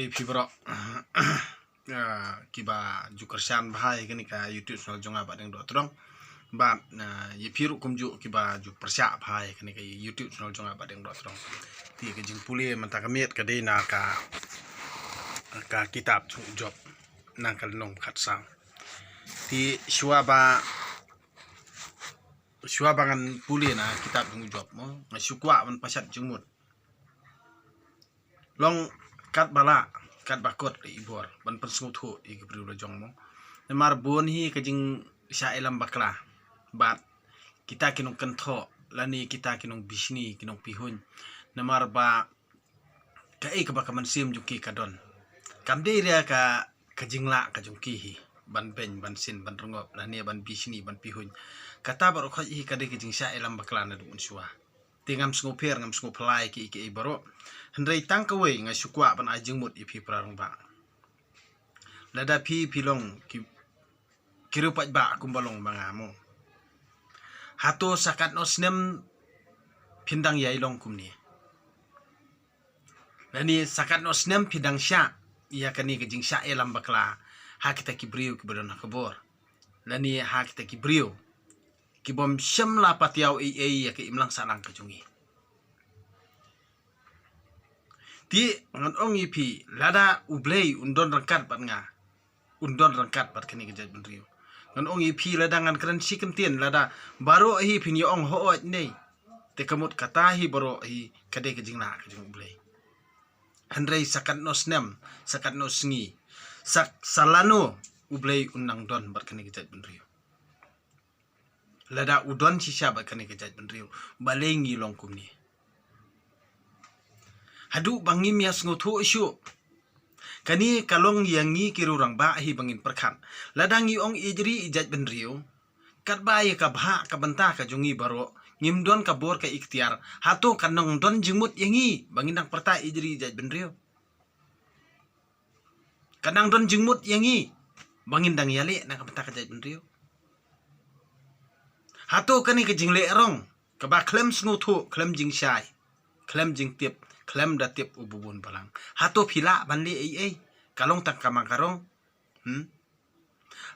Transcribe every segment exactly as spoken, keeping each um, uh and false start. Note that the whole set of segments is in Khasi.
Phi baroh, ah, kiba ju kyrshan bha ïa kane ka YouTube channel jong nga Bah Dieng Dohtdong. Bad, ah, ïa phi ruh kumjuh kiba ju pyrshah bha ïa kane ka YouTube channel jong nga Bah Dieng Dohtdong. Te ka jingpule mynta ka miet ka dei na ka, ka kitab jong u Job, na ka lynnong khatsaw. Te shuwa ba, shuwa ba ngan pule na kitab jong u Job mo, nga shu kwah ban pashat jingmut. Long katba lah, katba kot leh i bor ban pynsngewthuh ïa ki briew la jong mo. Namar bun hi ka jingshah ïalam bakla bad kita ki nongkynthoh lane kita ki nongbishni, ki nongpihuiñ. Namar ba kaei kaba ka mynsiem jong ki ka don, kam dei re ka, ka jinglah ka jong ki hi ban beiñ, ban sin, ban rngop lane ban bishni, ban pihuiñ. Kata baroh khoit hi ka dei ka jingshah ïalam bakla naduh mynshuwa. Te ngam sngewpher, ngam sngewphylla ïa kiei kiei baroh. Hynrei tang kawei nga shu kwah ban ai jingmut ïa phi para rangbah. Lada phi, phi long ki, ki riewpaidbah kumba long ma nga mo, hato sa katno snem phin dang ïai long kumne? Lane sa katno snem phi dang shah ïa kane ka jingshah ïalam bakla ha kita ki briew kiba don ha ka bor, lane ha kita ki briew ki bym shym la patiaw ei ei ïa ka imlang sahlang ka jong ngi? Te ngan ong ïa phi, lada U Blei un don ryngkat bad nga, un don ryngkat bad kane ka jaitbynriew, ngan ong ïa phi, lada ngan kren shi kyntien, lada baroh hi phin ïa ong hooid ne, te ka mut kata hi baroh hi ka dei ka jinglah ka jong U Blei. Hynrei sa katno snem, sa katno sngi, sa, sa lano U Blei un nang don bad kane ka jaitbynriew? Lada u don shisha bad kane ka jaitbynriew, balei ngi long kumne? Haduh ba ngim ïa sngewthuh shuh. Kane ka long ïa ngi ki riewrangbah hi ba ngin pyrkhat. Lada ngi ong ïeit ri ïeit jaitbynriew, katba ïa ka bhah ka bynta ka jong ngi baroh, ngim don ka bor ka iktiar, hato ka nang don jingmut ïa ngi ba ngin dang pyrta ïeit ri ïeit jaitbynriew? Ka nang don jingmut ïa ngi ba ngin dang ïaleh na ka bynta ka jaitbynriew? Hato kane ka jingleh rong kaba khlem sngewthuh, khlem jingshai, khlem jingtip, khlem da tip u babun balang, hato phi lah ban leh ei ei? Ka long tang ka mang ka rong. Hmm?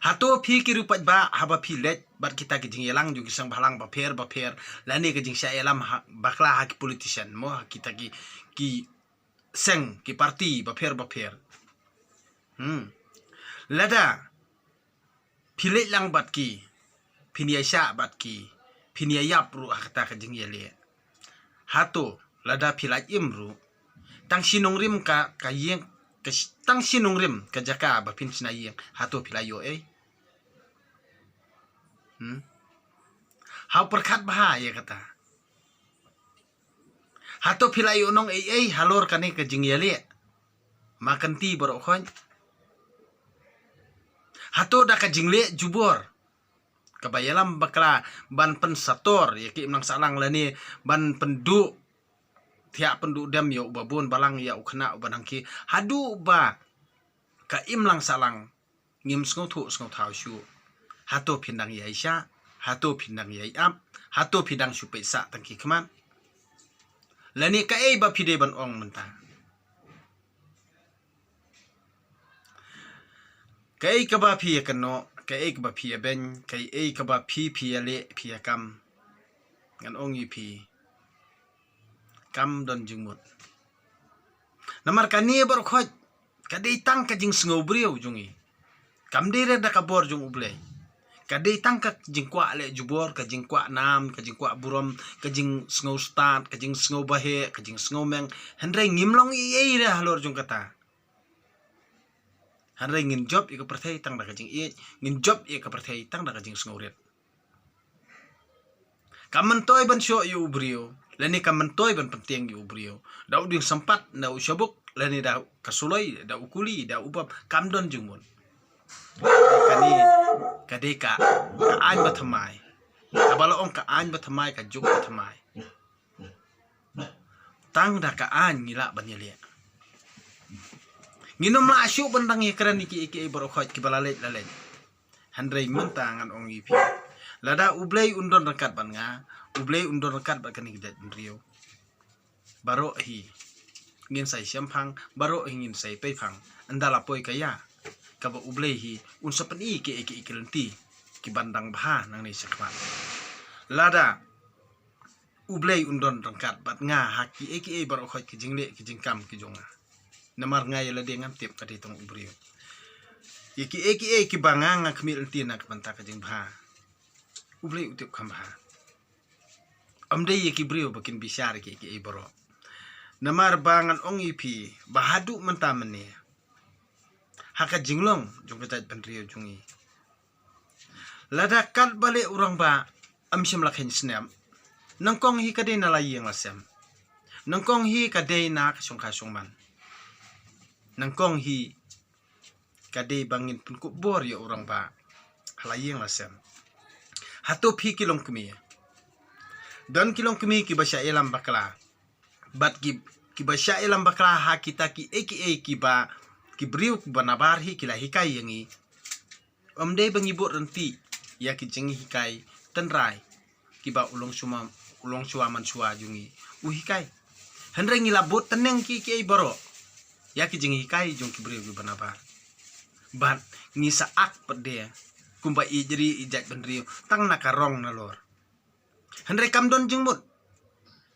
Hato phi ki riewpaidbah haba phi leit bad kita ki jingïalang jong ki seng bhalang bapher bapher, lane ka jingshah ïalam ha, bakla ha ki politician mo, ha kita ki, ki seng, ki parti bapher bapher. Hmm. Lada phi leit lang bad ki, phin ïa shah bad ki, phin ïa ïap ruh ha kata ka jingïaleh, hato lada phi la im ruh, tang shi nongrim ka, ka ïing, ka sh-, tang shi nongrim ka jaka ba phin shna ïing, hato phi la ïoh ei? Hmm? Hau pyrkhat bha ïa kata. Hato phi la ïoh nong ei ei halor kane ka jingïaleh? Ma kynti baroh khoit. Hato da ka jingleh jubor kaba ïalam bakla ban pynsator ïa ki imlang sahlang lane ban pynduh thiah pynduh dem ïa u babun balang, ïa u khynnah u ba nang ki, haduh ba ka imlang sahlang ngim sngewthuh sngewthaw shuh, hato phin dang ïai shah? Hato phin dang ïai ap? Hato phi dang shu peit sah tang ki khmat? Lane kaei ba phi dei ban ong mynta? Kaei kaba phi ïa kynnoh, kaei kaba phi ïa beiñ, kaei kaba phi, phi ïa leh, phi ïa kam, ngan ong ïa phi, kam don jingmut. Namar kane baroh khoit ka dei tang ka jingsngew briew jong ngi. Kam dei re da ka bor jong U Blei. Ka dei tang ka jingkwah leh jubor, ka jingkwah nam, ka jingkwah burom, ka jingsngew stad, ka jingsngew baheh, ka jingsngew meng. Hynrei ngim long ei ei re halor jong kata. Hynrei ngin jop ïa ka pyrthei tang da ka jingïeit, ngin jop ïa ka pyrthei tang da ka jingsngew rit. Kam myntoi ban shoh ïa u briew, lane kam myntoi ban pyntieng ïa u briew da u dieng sympat, da u shabuk, lane da ka suloi, da u kuli, da u bam, kam don jingmut. Kane ka dei ka, ka aiñ bathymmai. Kaba la ong ka aiñ bathymmai, ka juk bathymmai. Tang da ka aiñ ngi lah ban ïaleh. Ngin ym lah shuh ban dang ïakren ïa kiei kiei baroh khoit kiba la leit la leit. Hynrei mynta ngan ong ïa phi, lada U Blei un don ryngkat bad nga, U Blei un don ryngkat bad kane ka jaitbynriew, baroh hi ngin sa ïa shemphang, baroh hi ngin sa ïa peiphang. Ynda la poi ka ïa, kaba U Blei hi un sa pyni kiei kiei ki lynti kiban dang bha nangne shakhmat. Lada U Blei un don ryngkat bad nga ha kiei kiei baroh khoit ki jingleh ki jingkam ki jong nga. Namar nga ïa lade ngam tip, ka dei tang u briew. Ïa kiei kiei kiba nga nga khmih lynti na ka bynta ka jingbha, U Blei u tip kham bha. Ym dei ïa ki briew ba kin bishar ïa kiei kiei baroh. Namar ba ngan ong ïa phi ba haduh mynta mynne, ha ka jinglong jong ka jaitbynriew jong ngi, lada katba leh u rangbah ym shym la kheiñ snem, nyngkong hi ka dei na la ïing la sem. Nyngkong hi ka dei na ka shongkha shongman. Nyngkong hi ka dei ba ngin pynkup bor ïa u rangbah ha la ïing la sem. Hato phi ki longkmie, don ki longkmie kiba shah ïalam bakla, bad ki, kiba shah ïalam bakla ha kita kiei kiei kiba ki briew kiba nabar hi ki la hikai ïa ngi. Ym dei ba ngi bud ryntih ïa ki jinghikai tynrai kiba u longshuwa, u longshuwa manshuwa jong ngi u hikai. Hynrei ngi la bud tyneng kiei kiei baroh ïa ki jinghikai jong ki briew kiba nabar. Bad ngi sa ak pat de kumba ïeit ri ïeit jaitbynriew tang na ka rong nalor. Hynrei kam don jingmut.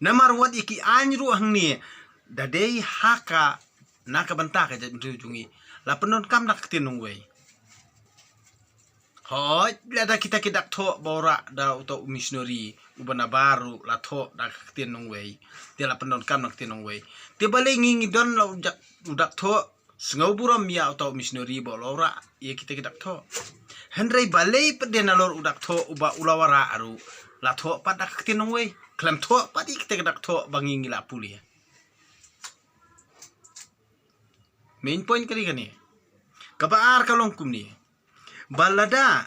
Namar wat ïa ki aiñ ruh hangne, da dei ha ka, na ka bynta ka jaitbynriew jong ngi, la pyndonkam da ka ktien nongwei. Hooid, lada kita ki dak thoh ba u rah da uta u missionary uba nabar ruh la thoh da ka ktien nongwei, te la pyndonkam da ka ktien nongwei. Te balei ngi ngi don la u dak, u dak thoh, sngew burom ïa uta u missionary ba u la rah ïa kita ki dak thoh. Hynrei balei pat de nalor u dak thoh uba u la rah ruh la thoh pat da ka ktien nongwei, khlem thoh pat ïa kita ki dak thoh ba ngi ngi la pule. Main point ka dei kane. Kaba ar ka long kumne, ba lada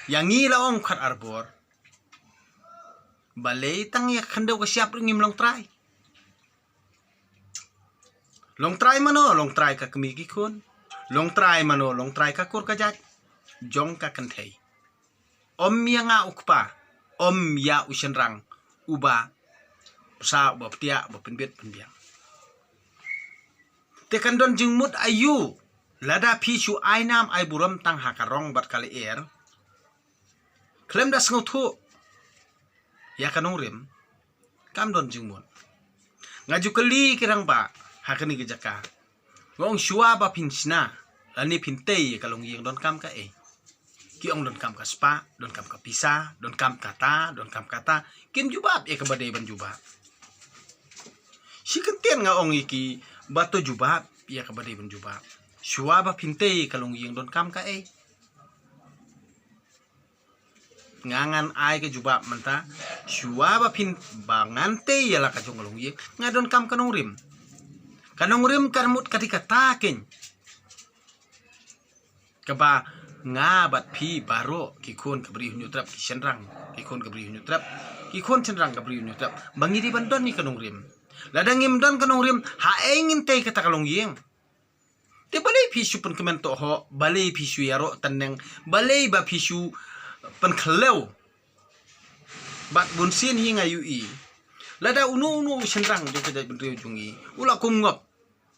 ïa ngi la ong khat ar bor, balei tang ïa ka khyndew ka shyiap ruh ngim long trai? Long trai mano? Long trai ka kmie ki khun. Long trai mano? Long trai ka kur ka jait jong ka kynthei. Ym ïa nga u kpa, ym ïa u shynrang uba pyrsa, uba ptiah, uba pynbit pynbiang. Te kan don jingmut aïu lada phi shu ai nam ai burom tang ha ka rong bad ka lyer, khlem da sngewthuh ïa ka nongrim? Kam don jingmut. Nga ju kylli ki rangbah ha kane ka jaka, nga ong shuwa ba phin shna lane phin tei ïa ka longïing donkam kaei? Ki ong donkam ka spah, donkam ka pisa, donkam kata, donkam kata. Kim jubab ïa kaba dei ban jubab. Shi kyntien nga ong ïa ki ba to jubab ïa kaba dei ban jubab. Shuwa ba phin tei ïa ka longïing donkam kaei? Nga ngan ai ka jubab mynta. Shuwa ba phin, ba ngan tei ïa la ka jong ka longïing, nga donkam ka nongrim. Ka nongrim ka mut ka dei kata keiñ kaba nga bad phi baroh ki khun ka Bri Hynñiewtrep, ki shynrang ki khun ka Bri Hynñiewtrep, ki khun shynrang ka Bri Hynñiewtrep, ba ngi dei ban don ïa ka nongrim. Lada ngim don ka nongrim, haei ngin tei kata ka longïing? Te balei phi shu pynkmen tohok, balei phi shu ïaroh tyneng, balei ba phi shu pynkhlem? Bad bunsien hi nga ïohi, lada uno uno u shynrang jong ka jaitbynriew jong ngi u la kum ngop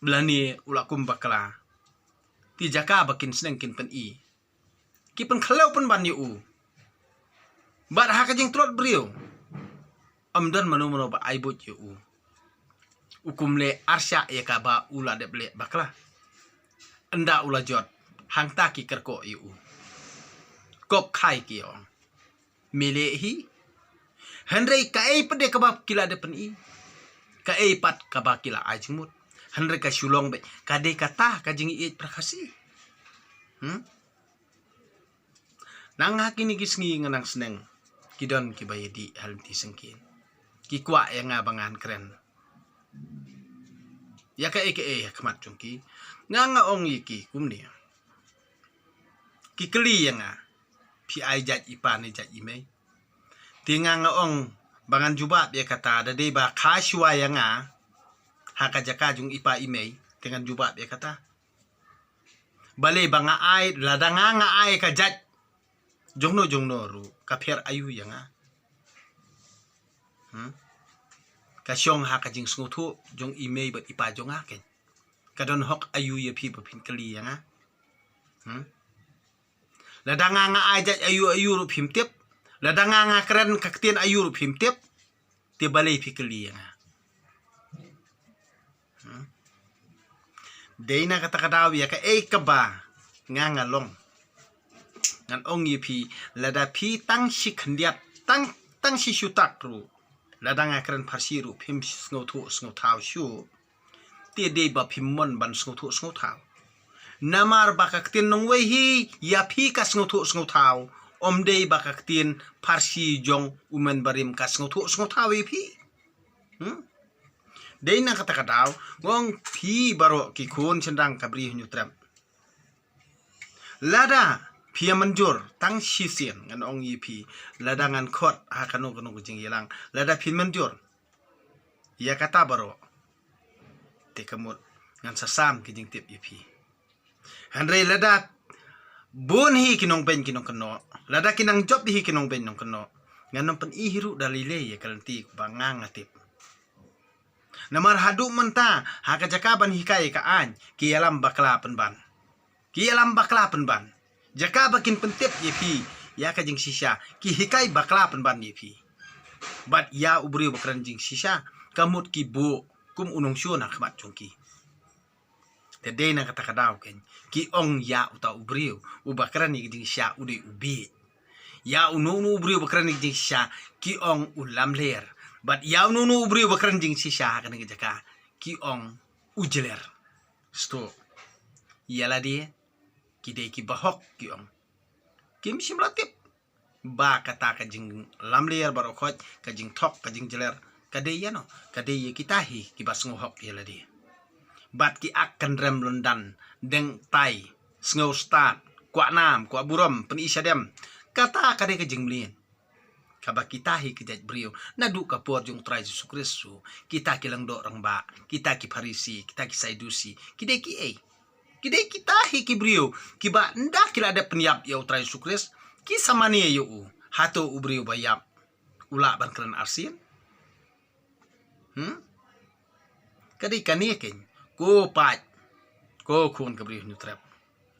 lane u la kum bakla, te jaka ba kin sneng kin pyni, ki pynkhlem pynban ïa u. Bad ha ka jingtlot briew, ym don mano mano ba ai buit ïa u. U kum leh arshah ïa kaba u la dep leh bakla. Ynda u la jot, hangta ki kyrkhu ïa u. Kop khai ki ong, me leh hi. Hynrei kaei pat de kaba ki la dep pyni? Kaei pat kaba ki la ai jingmut? Hynrei ka shu long beit ka dei kata ka jingïeit para Khasi. Hmm? Nang ha kine ki sngi nga nang sneng, ki don kiba ïadih ha lynti syngkien. Ki kwah ïa nga ba ngan kren ïa kaei kaei ha khmat jong ki. Nga nga ong ïa ki kumne. Ki kylli ïa nga, phi ai jait i pa ne jait i mei? Te nga nga ong ba ngan jubab ïa kata, da dei ba kha shuwa ïa nga ha ka jaka jong i pa i mei, te ngan jubab ïa kata. Balei ba nga ai, lada nga nga ai ka jait jongno jongno ruh, ka pher aïu ïa nga? Hmm? Ka shong ha ka jingsngewthuh jong i mei bad i pa jong nga kein. Ka don hok aïu ïa phi ba phin kylli ïa nga? Hmm? Lada nga nga ai jait aïu aïu ruh phim tip. Lada nga nga kren ka ktien aïu ruh phim tip. Te balei phi kylli ïa nga? Hmm? Dei na kata ka daw ïa kaei kaba nga nga long. Ngan ong ïa phi, lada phi tang shi khyndiat, tang, tang shi shutak ruh, lada nga kren pharshi ruh phim sngewthuh sngewthaw shuh. Te dei ba phim mon ban sngewthuh sngewthaw. Namar ba ka ktien nongwei hi ïa phi ka sngewthuh sngewthaw. Ym dei ba ka ktien pharshi jong u men barim ka sngewthuh sngewthaw ïa phi. Hmm? Dei na kata ka daw, nga ong phi baroh ki khun shynrang ka Bri Hynñiewtrep. Lada phi ïa mynjur tang shisien, ngan ong ïa phi, lada ngan khot ha kano kano ka jingïalang, lada phi mynjur ïa kata baroh, te ka mut ngan sa sam ki jingtip ïa phi. Hynrei lada bun hi ki nongbeiñ ki nongkynnoh, lada ki nang jop hi ki nongbeiñ nongkynnoh, ngan ym pyni hi ruh da lei lei ïa ka lynti ba nga nga tip. Namar haduh mynta ha ka jaka ban hikai ïa ka aiñ, ki ïalam bakla pynban. Ki ïalam bakla pynban. Jaka ba kin pyntip ïa phi ïa ka jingshisha, ki hikai bakla pynban ïa phi. Bad ïa u briew ba kren jingshisha, ka mut ki buh kum u nongshun ha khmat jong ki. Te dei na kata ka daw kein, ki ong ïa uta u briew uba kren ïa ka jingshisha u dei u bieit. Ïa uno uno u briew ba kren ïa ka jingshisha ki ong u lamler. Bad ïa uno uno u briew ba kren jingshisha ha kane ka jaka ki ong u jler. Sto. Ïa lade ki dei ki bahok ki ong. Kim shym la tip ba kata ka jinglamler baroh khoit, ka jingthok, ka jingjler, ka dei ïano, ka dei ïa kita hi kiba sngew hok ïa lade. Bad ki ak kynrem lyndan, deng tai, sngew stad, kwah nam, kwah burom, pyni shadem. Kata ka dei ka jingmlien. Kaba kita hi ki jait briew naduh ka por jong u Trai Jisu Khrist, kita ki lyngdoh rangbah, kita ki Pharisi, kita ki Sadusi, ki dei kiei? Ki dei kita hi ki briew kiba ynda ki la dep pynïap ïa u Trai Jisu Khrist, ki sa mane ïa u. Hato u briew ba ïap u lah ban kren arsien? Hmm? Ka dei kane kein, ko paid, ko khun ka Bri Hynñiewtrep,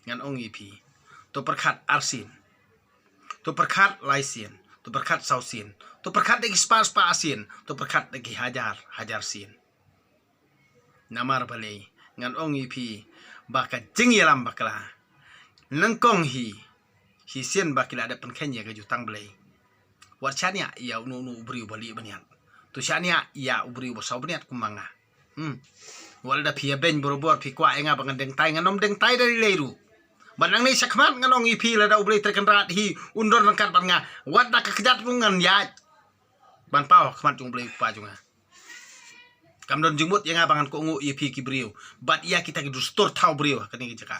ngan ong ïa phi, to pyrkhat arsien, to pyrkhat laisien, to pyrkhat sawsien, to pyrkhat da ki spah spah sien, to pyrkhat da ki hajar hajar sien. Namar balei? Ngan ong ïa phi ba ka jingïalam bakla, nyngkong hi, shisien ba ki la dep pynkheiñ ïa ka Jutang Blei, wat shaniah ïa uno uno u briew ba lieh bniat. To shaniah ïa u briew ba saw bniat kum ma nga. Hmm. Wat lada phi ïa beiñ borabor, phi kwah ïa nga ba ngan deng tai, ngan ym deng tai da lei lei ruh. Bad nangne shakhmat ngan ong ïa phi, lada U Blei Trai Kynrad hi un don ryngkat bad nga, wat da ka kjat ruh ngan ïaid ban paw ha khmat jong U Blei Kpa jong nga. Kam don jingmut ïa nga ba ngan kohnguh ïa phi ki briew bad ïa kita ki dustur thaw briew ha kane ka jaka.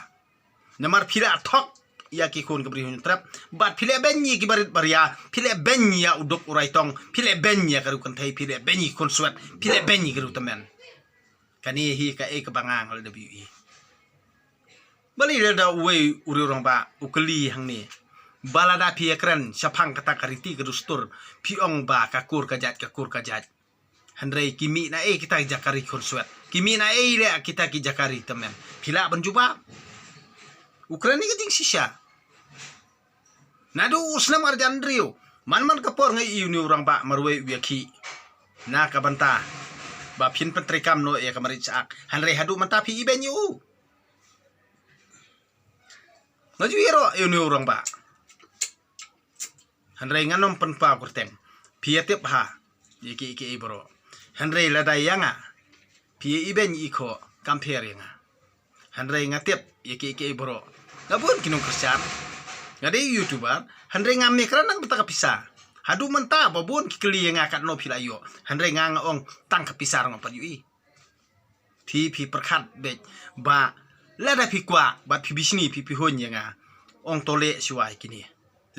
Namar phi la thok ïa ki khun ka Bri Hynñiewtrep bad phi la beiñ ïa ki barit baria, phi la beiñ ïa u duk u raitong, phi la beiñ ïa ka riewkynthei, phi la beiñ ïa ki khunswet, phi la beiñ ïa ka riewtymmen. Kane hi kaei kaba nga nga la dep ïohi. Balei lada uwei u riew rangbah u kylli hangne ba lada phi ïa kren shaphang kata ka riti ka dustur, phi ong ba ka kur ka jait, ka kur ka jait. Hynrei ki mih na ei kita ki jaka ri khunswet? Ki mih na ei leh kita ki jaka ri tymmen? Phi lah ban jubab? U kren ïa ka jingshisha. Naduh u snem arhajar hynriew, man man ka por nga ïohi une u rangbah marwei u ïakhih na ka bynta ba phin pyntreikam noh ïa ka marit shah ak. Hynrei haduh mynta phi ibeiñ ïa u. Nga ju ïaroh ïa une u rangbah. Hynrei ngan ym pynpaw kyrteng. Phi ïa tip ha ïa kiei kiei baroh. Hynrei lada ïa nga phi ïa ibeiñ i khoh, kam pher ïa nga. Hynrei nga tip ïa kiei kiei baroh. Nga bun ki nongkyrshan. Nga dei YouTuber. Hynrei ngam ïakren na ka bynta ka pisa. Haduh mynta ba bun ki kylli ïa nga katno phi la ïoh. Hynrei nga nga ong tang ka pisa ruh ngam pat ïohi. Phi phi pyrkhat beit ba lada phi kwah bad phi bishni phi phi huiñ ïa nga. Ong to leh shuwa ïa kine.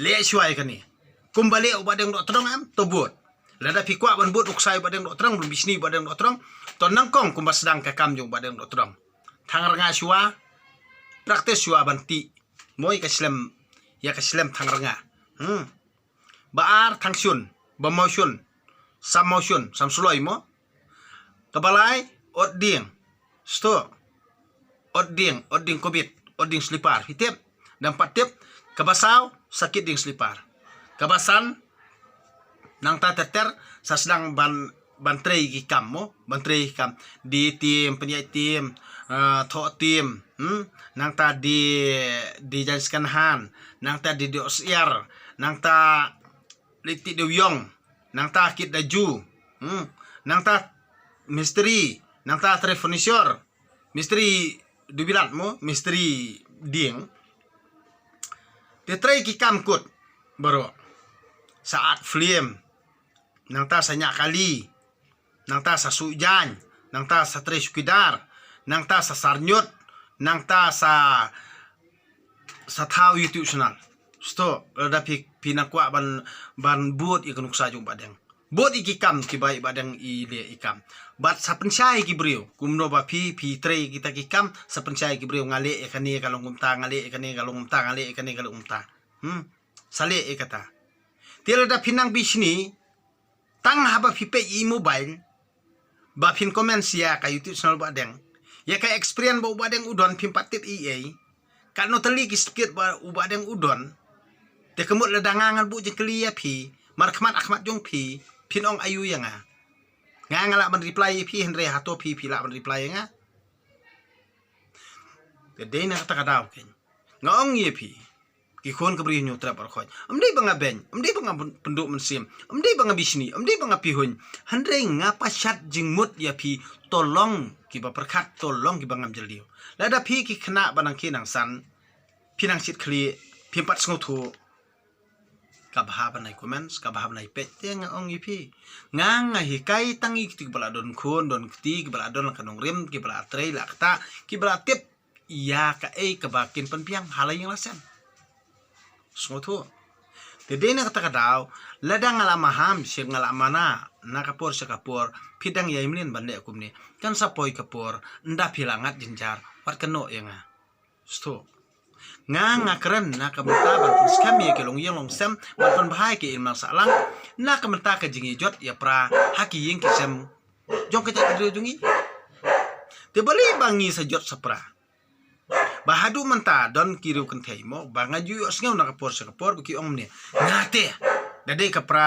Leh shuwa ïa kane. Kumba leh u Bahdeng Dohtdong em, to bud. Lada phi kwah ban bud u ksai u Bahdeng Dohtdong, ban bishni u Bahdeng Dohtdong, to nyngkong kumba sdang ka kam jong u Bahdeng Dohtdong. Thang rnga shuwa, practice shuwa ban tih. Mo ïa ka shlem, ïa ka shlem thang rnga. Hmm. Ba ar thang shun, ba maw shun, sam maw shun, sam sloi mo. Kaba lai, ot dieng. Sto. Ot dieng, ot dieng covid, ot dieng slipar. Phi tip? Dang pat tip. Kaba saw, sakit dieng slipar. Kaba san, nangta ter ter, sa sdang ban, ban trei ki kam mo, ban trei ki kam. Dih tim, pynïaid tim, ah, thoh tim, hmm? Nangta dih, dih jaiñ second hand, nangta dih doh syiar, nangta leit tih dewïong, nangta kit da ju, hmm? Nangta mistri, nangta trei furniture, mistri dubilat mo, mistri dieng. Te trei ki kam kut baroh. Sa act film, nangta sa ñiah kali, nangta sa suh jaiñ, nangta sa trei sukidar, nangta sa sarñiut, nangta sa, sa thaw YouTube channel. Sto, lada phi, phi nang kwah ban, ban bud ïa ka nuksa jong u Bahdeng. Bud ïa ki kam kiba u Bahdeng i leh i kam. Bad sa pynshai ïa ki briew. Kumno ba phi, phi trei kita ki kam, sa pynshai ïa ki briew, nga leh ïa kane ka long kumta, nga leh ïa kane ka long kumta, nga leh ïa kane ka long kumta. Hmm? Sa leh ïa kata. Te lada phi nang bishni, tang haba phi peit ïa i mobile, ba phin comment ïa ka YouTube channel u Bahdeng. Ïa ka experience ba u Bahdeng u don phim pat tip ei ei. Katno tylli ki skit ba u Bahdeng u don. Te ka mut lada nga ngan buh jingkylli ïa phi, markhmat akhmat jong phi, phin ong aïu ïa nga. Nga nga lah ban reply ïa phi, hynrei hato phi, phi lah ban reply ïa nga. Te dei na kata ka daw kein. Nga ong ïa phi. Ki khun ka Bri Hynñiewtrep baroh khoit. Ym dei ba nga beiñ, ym dei ba nga pyn-, pynduh mynsiem, ym dei ba nga bishni, ym dei ba nga pihuiñ. Hynrei nga pashat jingmut ïa phi, to long kiba pyrkhat, to long kiba ngam jylliew. Lada phi ki khynnah ba nang khie nang san, phi nang shit khlieh, phim pat sngewthuh. Ka bha ban ai comments, ka bha ban ai peit, te nga ong ïa phi. Nga nga hikai tang ïa kito kiba la don khun, don kti, kiba la don la ka nongrim, kiba la trei la kata, kiba la tip ïa kaei kaba kin pynbiang ha la ïing la sem. Sngewthuh. Te dei na kata ka daw, lada nga la maham, sha nga la mana, na ka por sha ka por, phi dang ïai mlien ban leh kumne. Kan sa poi ka por, ynda phi la ngat jynjar, wat kynnoh ïa nga. Sto. Nga nga kren na ka bynta ban pynskhem ïa ki longïing longsem, ban pynbha ïa ki imlang sahlang, na ka bynta ka jingïajot ïapra ha ki ïing ki sem jong ka jaitbynriew jong ngi. Te balei ba ngi sa jot sa pra? Ba haduh mynta don ki riew kynthei mo, ba nga ju ïohsngew na ka por sha ka por ba ki ong kumne. Nga te, da dei ka pra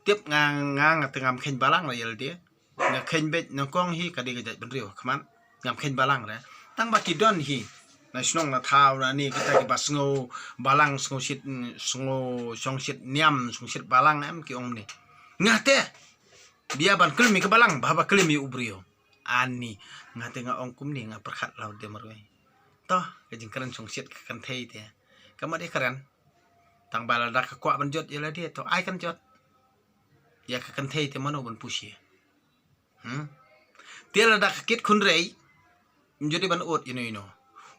tip nga, nga, nga te ngam kheiñ balang la ïa lade. Nga kheiñ beit nyngkong hi ka dei ka jaitbynriew ha khmat. Ngam kheiñ balang re. Tang ba ki don hi na shnong na thaw na ne kita kiba sngew balang, sngew shit, sngew shong shit niam, shong shit balang em, ki ong kumne. Nga te, bia ban kylli ïa ka balang, ba haba kylli ïa u briew. Ani, nga te nga ong kumne, nga pyrkhat la u de marwei. To, ka jingkren shong shit ka kynthei te. Ka mut dei kren. Tang ba lada ka kwah ban jot ïa lade, to ai kan jot. Ïa ka kynthei te mano ban push ïa. Hmm? Te lada ka kit khunrei, ym ju dei ban ud ïano ïano.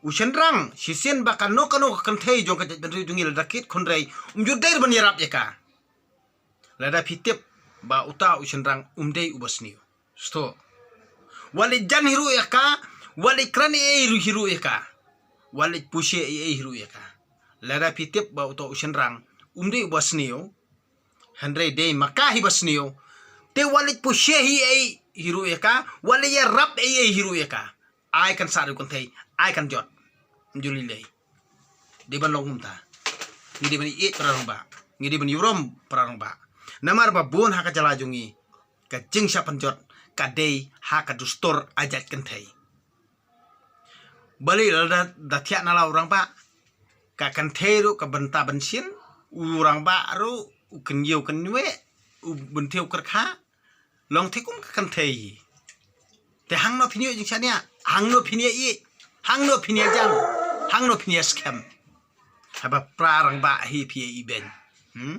U shynrang, shisien ba kano kano ka kynthei jong ka jaitbynriew jong ngi lada kit khunrei, ym ju dei ban ïarap ïa ka. Lada phi tip ba uta u shynrang um dei uba sniew. Sto. Wat leit jan hi ruh ïa ka, wat leit kren ei ei hi ruh ïa ka. Wat leit pushe ei ei hi ruh ïa ka. Lada phi tip ba uta u shynrang um dei uba sniew, hynrei dei ma ka hi ba sniew. Te wat leit pushe hi ei ei hi ruh ïa ka, wat leit ïarap ei ei hi ruh ïa ka. Ai kan sah ruh kynthei, ai kan jot. Ym ju lei lei. Dei ban long kumta. Ngi dei ban ïeit para rangbah. Ngi dei ban ïurom para rangbah. Namar ba bun ha ka jylla jong ngi, ka jingshah pynjot ka dei ha ka dustur a jait kynthei. Balei lada da thiah na la u rangbah, ka kynthei ruh ka bynta ban shin, u rangbah ruh u kynñiew kynñieweh, u bynthiew kyrkha, long te kum ka kynthei hi. Te hangno phin ïoh jingshaniah, hangno phin ïoh ïeit, hangno phin ïoh jan, hangno phin ïoh skhem. Haba pra rangbah hi phi ïoh ibeiñ. Hmm?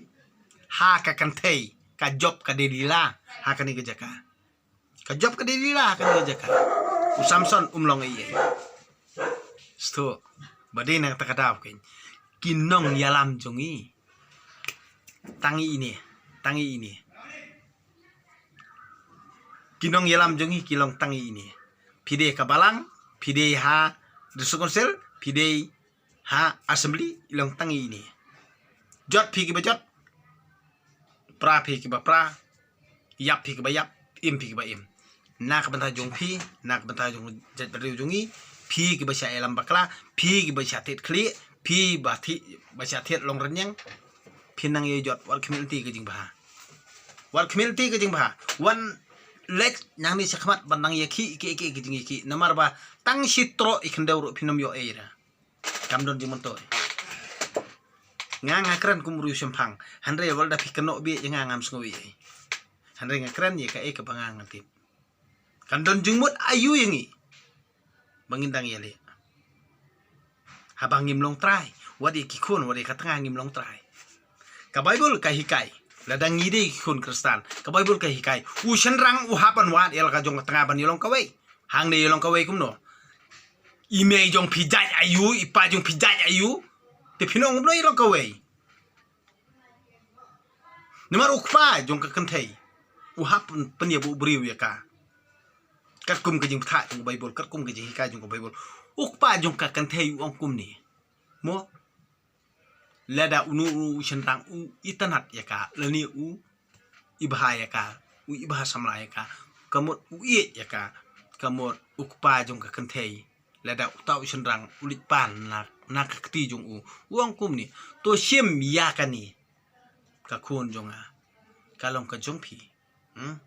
Ha ka kynthei, ka jop ka dei lila, ha kane ka jaka. Ka jop ka dei lila ha kane ka jaka. U Samson um long ei ei. Sto, ba dei na kata ka daw kein. Ki nongïalam jong ngi. Tang ine, tang ine. Ki nongïalam jong ngi ki long tang ine. Phi dei ka balang, phi dei ha District Council, phi dei ha Assembly, i long tang ine. Jot phi kiba jot, pra phi kiba pra, ïap phi kiba ïap. Im phi kiba im. Na ka bynta jong phi, na ka bynta jong jaitbynriew jong ngi, phi kiba shah ïalam bakla, phi kiba shah thied khlieh, phi ba thied, ba shah thied long rynïeng, phi nang ïa jot, wat khmih lynti ka jingbha. Wat khmih lynti ka jingbha. Wan leit nangne shakhmat ban nang ïa khih, khih, khih, ka jingïakhih. Namar ba tang shi troh i khyndew ruh phin ym ïoh ei ruh. Kam don jingmyntoi. Nga nga kren kum u riew shemphang. Hynrei wat la da phi kynnoh bieit ïa nga ngam sngew ei ei. Hynrei nga kren ïa kaei kaba nga nga tip. Kam don jingmut aïu ïa ngi ba ngin dang ïaleh. Haba ngim long trai, wat ïa ki khun, wat ïa ka tnga ngim long trai. Ka Baibl ka hikai, lada ngi dei ki khun Khristan, ka Baibl ka hikai, u shynrang u hap ban wad ïa la ka jong ka tnga ban ïalong kawei. Hangne ïalong kawei kumno? I mei jong phi jait aïu, i pa jong phi jait aïu? Te phin ong kumno ïalong kawei? Namar u kpa jong ka kynthei u hap pyn-, pynïap u briew ïa ka. Katkum ka jingpynthah jong ka Baibl, katkum ka jinghikai jong ka Baibl. U kpa jong ka kynthei u ong kumne. Mo? Lada uno u shynrang u itynnad ïa ka, lane u ibha ïa ka, u ibha samla ïa ka, ka mut u ïeit ïa ka, ka mut u kpa jong ka kynthei. Lada uta u shynrang u leit pan na, na ka kti jong u, u ong kumne, to shim ïa kane ka khun jong nga, ka long ka jong phi. Hmm?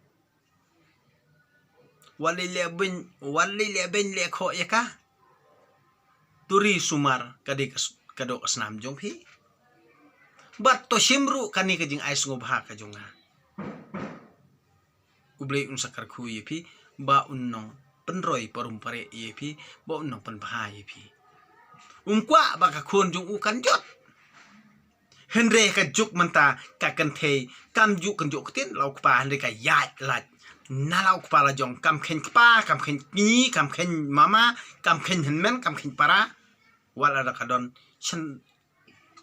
Wat leh leh beiñ, wat leh leh beiñ leh khoh ïa ka. To ri sumar ka dei ka s-, ka doh ka snam jong phi. Bad to shim ruh kane ka jingai sngewbha ka jong nga. U Blei un sa kyrkhu ïa phi, ba un nang pynroi parum pare ïa phi, ba un nang pynbha ïa phi. Um kwah ba ka khun jong u kan jot. Hynrei ka juk mynta ka kynthei kam ju kynjoh ktien la u kpa, hynrei ka ïaid lait na la u kpa la jong, kam kheiñ kpa, kam kheiñ kñi, kam kheiñ mama, kam kheiñ hynmen, kam kheiñ para. Wat la da ka don shen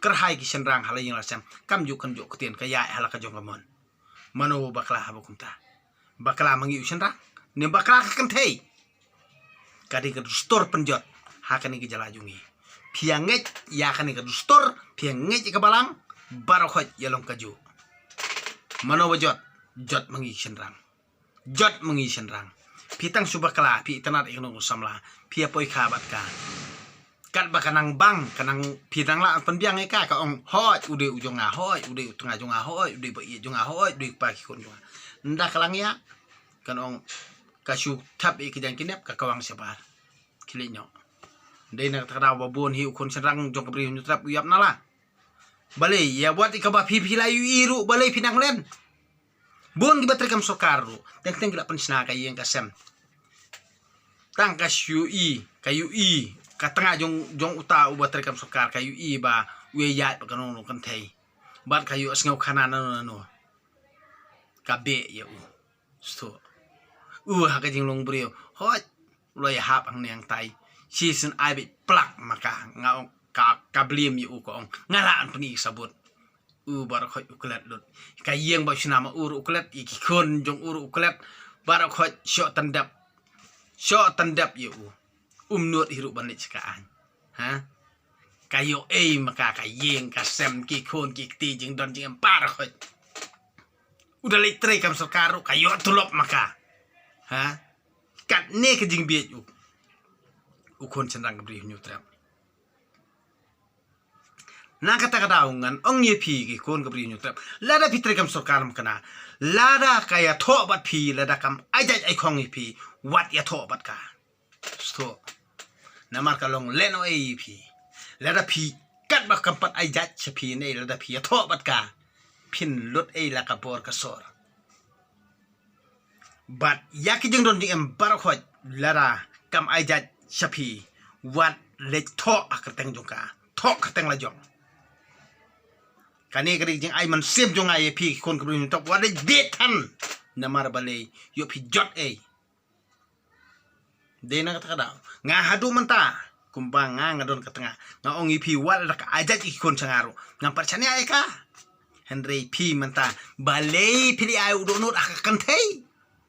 kyrhai ki shynrang ha la ïing la sem, kam ju kynjoh ktien, ka ïaid ha la ka jong ka mon. Mano bakla haba kumta? Bakla ma ngi u shynrang ne bakla ka kynthei? Ka dei ka dustur pynjot ha kane ka jylla jong ngi. Phi ïa ngeit ïa kane ka dustur, phi ïa ngeit ïa ka balang, baroh khoit ïa long kajuh. Mano ba jot? Jot ma ngi shynrang. Jot ma ngi shynrang. Phi tang shu bakla, phi itynnad ïa ka nong samla, phi ïa poi kha bad ka. Katba ka nang bang, ka nang, phi nang lah pynbiang ïa ka, ka ong hooid u dei u jong nga, hooid u dei u tnga jong nga, hooid u dei ba ïeit jong nga, hooid u dei u kpa ki khun jong nga. Nda ka lang ïa, kan ong ka shu thap ïa ka jaiñ ki nep, ka kawang shabar. Khlieh noh. Dei na kata ka daw ba bun hi u khun shynrang jong ka Bri Hynñiewtrep u ïap na la. Balei ïa wat ïa kaba phi phi la ïohi ruh balei phi nang len? Bun kiba trei kam sorkar ruh teng teng ki la pynshna ka ïing ka sem. Tang ka shu ïohi, ka ïohi ka tnga jong, jong uta uba trei kam sorkar, ka ïohi ba u ïaid bad ka nong nong kynthei, bad ka ïoh sngew khana nano nano, ka beh ïa u. Sdang u ha ka jinglong briew, hooid u la ïahap hangne hangtai. Shisien ai beit plak ma ka, nga ong ka, ka blame ïa u, ka ong nga lah ban pyni sabut. U baroh khoit u klet lut. Ka ïing ba u shna ma u ruh u klet, ïa ki khun jong u ruh u klet. Baroh khoit shoh tyndep. Shoh tyndep ïa u. Um nud hi ruh ban leit sha ka aiñ. Ha? Ka ïoh ei ma ka, ka ïing ka sem, ki khun ki kti, jingdon jingem baroh khoit. U da leit trei kam sorkar ruh ka ïoh tulop ma ka. Ha? Katne ka jingbieit u, u khun shynrang ka Bri Hynñiewtrep. Na kata ka daw ngan ong ïa phi ki khun ka Bri Hynñiewtrep, lada phi trei kam sorkar ym kena, lada ka ïathoh bad phi, lada kam ai jait ai khong ïa phi, wat ïathoh bad ka. Sdang. Namar ka long lehnohei ïa phi. Lada phi katba kam pat ai jait sha phi ne, lada phi ïathoh bad ka, phin lut ei la ka bor ka sor. Bad ïa ki jingdon jingem baroh khoit, lada kam ai jait sha phi, wat leit thoh ha kyrteng jong ka, thoh kyrteng la jong. Kane ka dei jingai mynsiem jong nga ïa phi ki khun ka Bri Hynñiewtrep, wat leit dih than. Namar balei, ïoh phi jot ei. Dei na kata ka daw nga haduh mynta, kumba nga nga don ka tnga, nga ong ïa phi wat la ka ai jait ki khun sha nga ruh ngam pat shaniah ïa ka. Hynrei phi mynta, balei phi leh ai u dohnud ha ka kynthei?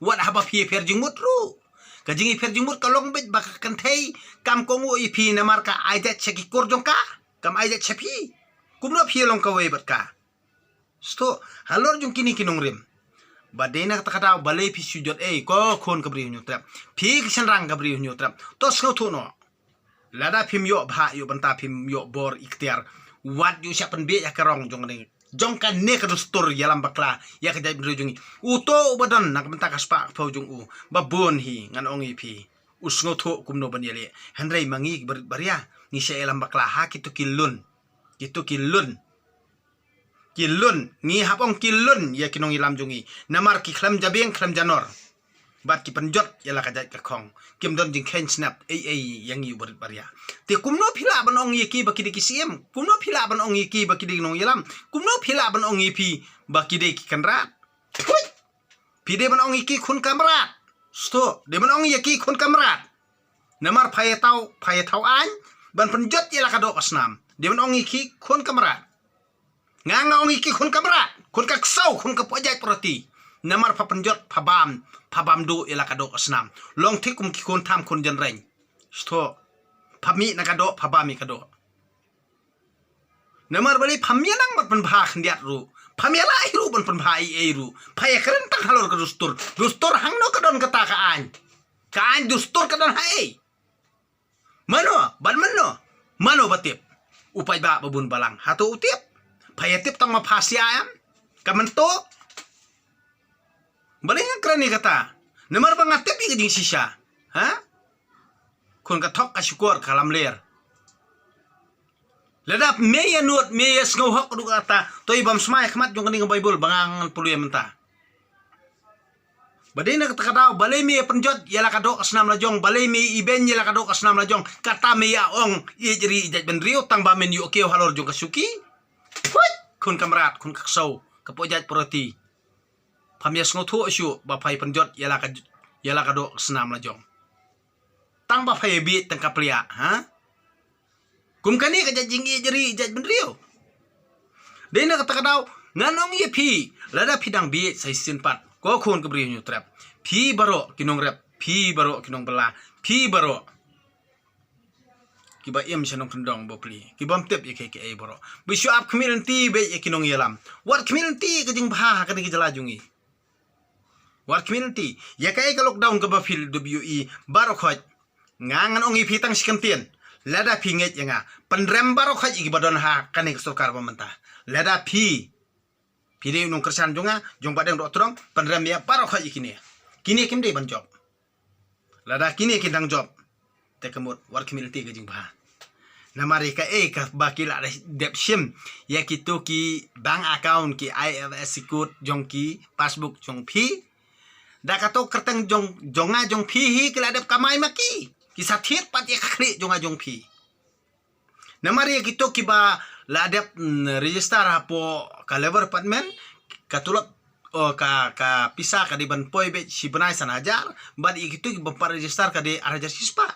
Wat haba phi ïapher jingmut ruh, ka jingïapher jingmut ka long beit ba ka kynthei kam kohnguh ïa phi namar ka ai jait sha ki kur jong ka, kam ai jait sha phi. Kumno phi long kawei bad ka? Sdang, halor jong kine ki nongrim, Ba dei na kata ka daw balei phi shu jot ei, ko khun ka Bri Hynñiewtrep, phi ki shynrang ka Bri Hynñiewtrep, to sngewthuh noh. Lada phim ïoh bha ïoh bynta, phim ïoh bor ikhtiar, wat ïoh shah pynbieit ha ka rong jong kane, jong kane ka dustur ïalam bakla ïa ka jaitbynriew jong ngi. Uto uba don na ka bynta ka spah ka phew jong u, ba bun hi, ngan ong ïa phi, u sngewthuh kumno ban ïaleh. Hynrei ma ngi ki barit baria ngi shah ïalam bakla ha kito ki lun, kito ki lun, ki lun, ngi hap ong ki lun ïa ki nongïalam jong ngi, namar ki khlem jabieng khlem janor, bad ki pynjot ïa la ka jait ka khong. Kim don jingkheiñ snap ei ei ïa ngi u barit baria. Te kumno phi lah ban ong ïa ki ba ki dei ki siem? Kumno phi lah ban ong ïa ki ba ki dei ki nongïalam? Kumno phi lah ban ong ïa phi ba ki dei ki kynrad? Phi dei ban ong ïa ki khun ka mrad. Sngewthuh, dei ban ong ïa ki khun ka mrad. Namar pha ïa thaw, pha ïa thaw aiñ ban pynjot ïa la ka doh ka snam. Dei ban ong ïa ki khun ka mrad. Nga nga ong ïa ki khun ka mrad, khun ka ksew, khun ka poh jait poh roti. Namar pha pynjot, pha bam, pha bam duh ïa la ka doh ka snam. Long thik kum ki khun tham khun janreng. Sngewthuh, pha mih na ka doh, pha bam ïa ka doh. Namar balei? Pham ïa nang ban pynbha khyndiat ruh, pham ïa lah ruh ban pynbha ei ei ruh. Pha ïa kren tang halor ka dustur. Dustur hangno ka don kata ka aiñ? Ka aiñ dustur ka don ha ei? Mano bad mano? Mano ba tip? U paidbah ba bun balang. Hato u tip? Pha ïa tip tang ma pha sia em? Ka mynta balei nga kren ïa kata? Namar ba nga tip ïa ka jingshisha. Ha? Khun ka thok ka shukor ka lamler. Lada me ïa nud, me ïa sngew hok ruh kata, to i bam smai khmat jong kane ka Baibl ba nga ngan pule mynta. Ba dei na kata ka daw, balei me ïa pynjot ïa la ka doh ka snam la jong, balei me ïa ibeiñ ïa la ka doh ka snam la jong, kata me ïa ong ïeit ri ïeit jaitbynriew tang ba men ïoh kiew halor jong ka shuki. Huit, khun ka mrad, khun ka ksew, ka poh jait poh roti. Pham ïa sngewthuh shuh ba pha ïa pynjot ïa la ka, ïa la ka doh ka snam la jong. Tang ba pha ïa bieit tang ka pliah, ha? Kum kane ka jait jingïeit ri ïeit jaitbynriew. Dei na kata ka daw, ngan ong ïa phi, lada phi dang bieit sa shisien pat, ko khun ka Bri Hynñiewtrep, phi baroh ki nongrep, phi baroh ki nongbylla, phi baroh kiba im sha nongkyndong bapli, ki bym tip ïa kiei kiei baroh, ba shu ap khmih lynti beit ïa ki nongïalam. Wat khmih lynti ka jingbha ha kane ka jylla jong ngi. Wat khmih lynti ïa kaei ka lockdown kaba phi dep ïohi baroh khoit. Nga ngan ong ïa phi tang shi kyntien, lada phi ngeit ïa nga, pynrem baroh khoit ïa kiba don ha kane ka sorkar ba mynta. Lada phi, phi dei u nongkyrshan jong nga, jong Bah Deng Dohtdong, pynrem ïa baroh khoit ïa kine. Kine kim dei ban jop. Lada kine kin dang jop, te ka mut wat khmih lynti ka jingbha. Namar ïa kaei kaba ki la dep shim ïa kito ki bank account, ki I F S C code jong ki, passbook jong phi, da kato kyrteng jong, jong nga jong phi hi ki la dep kamai ma ki. Ki sa thied pat ïa ka khlieh jong nga jong phi. Namar ïa kito kiba la dep, mm, register hapoh ka Labour Department, ka tulop, o ka, ka pisa ka dei ban poi beit shi bnai san hajar, bad ïa kito kiba pat register ka dei ar hajar shispah.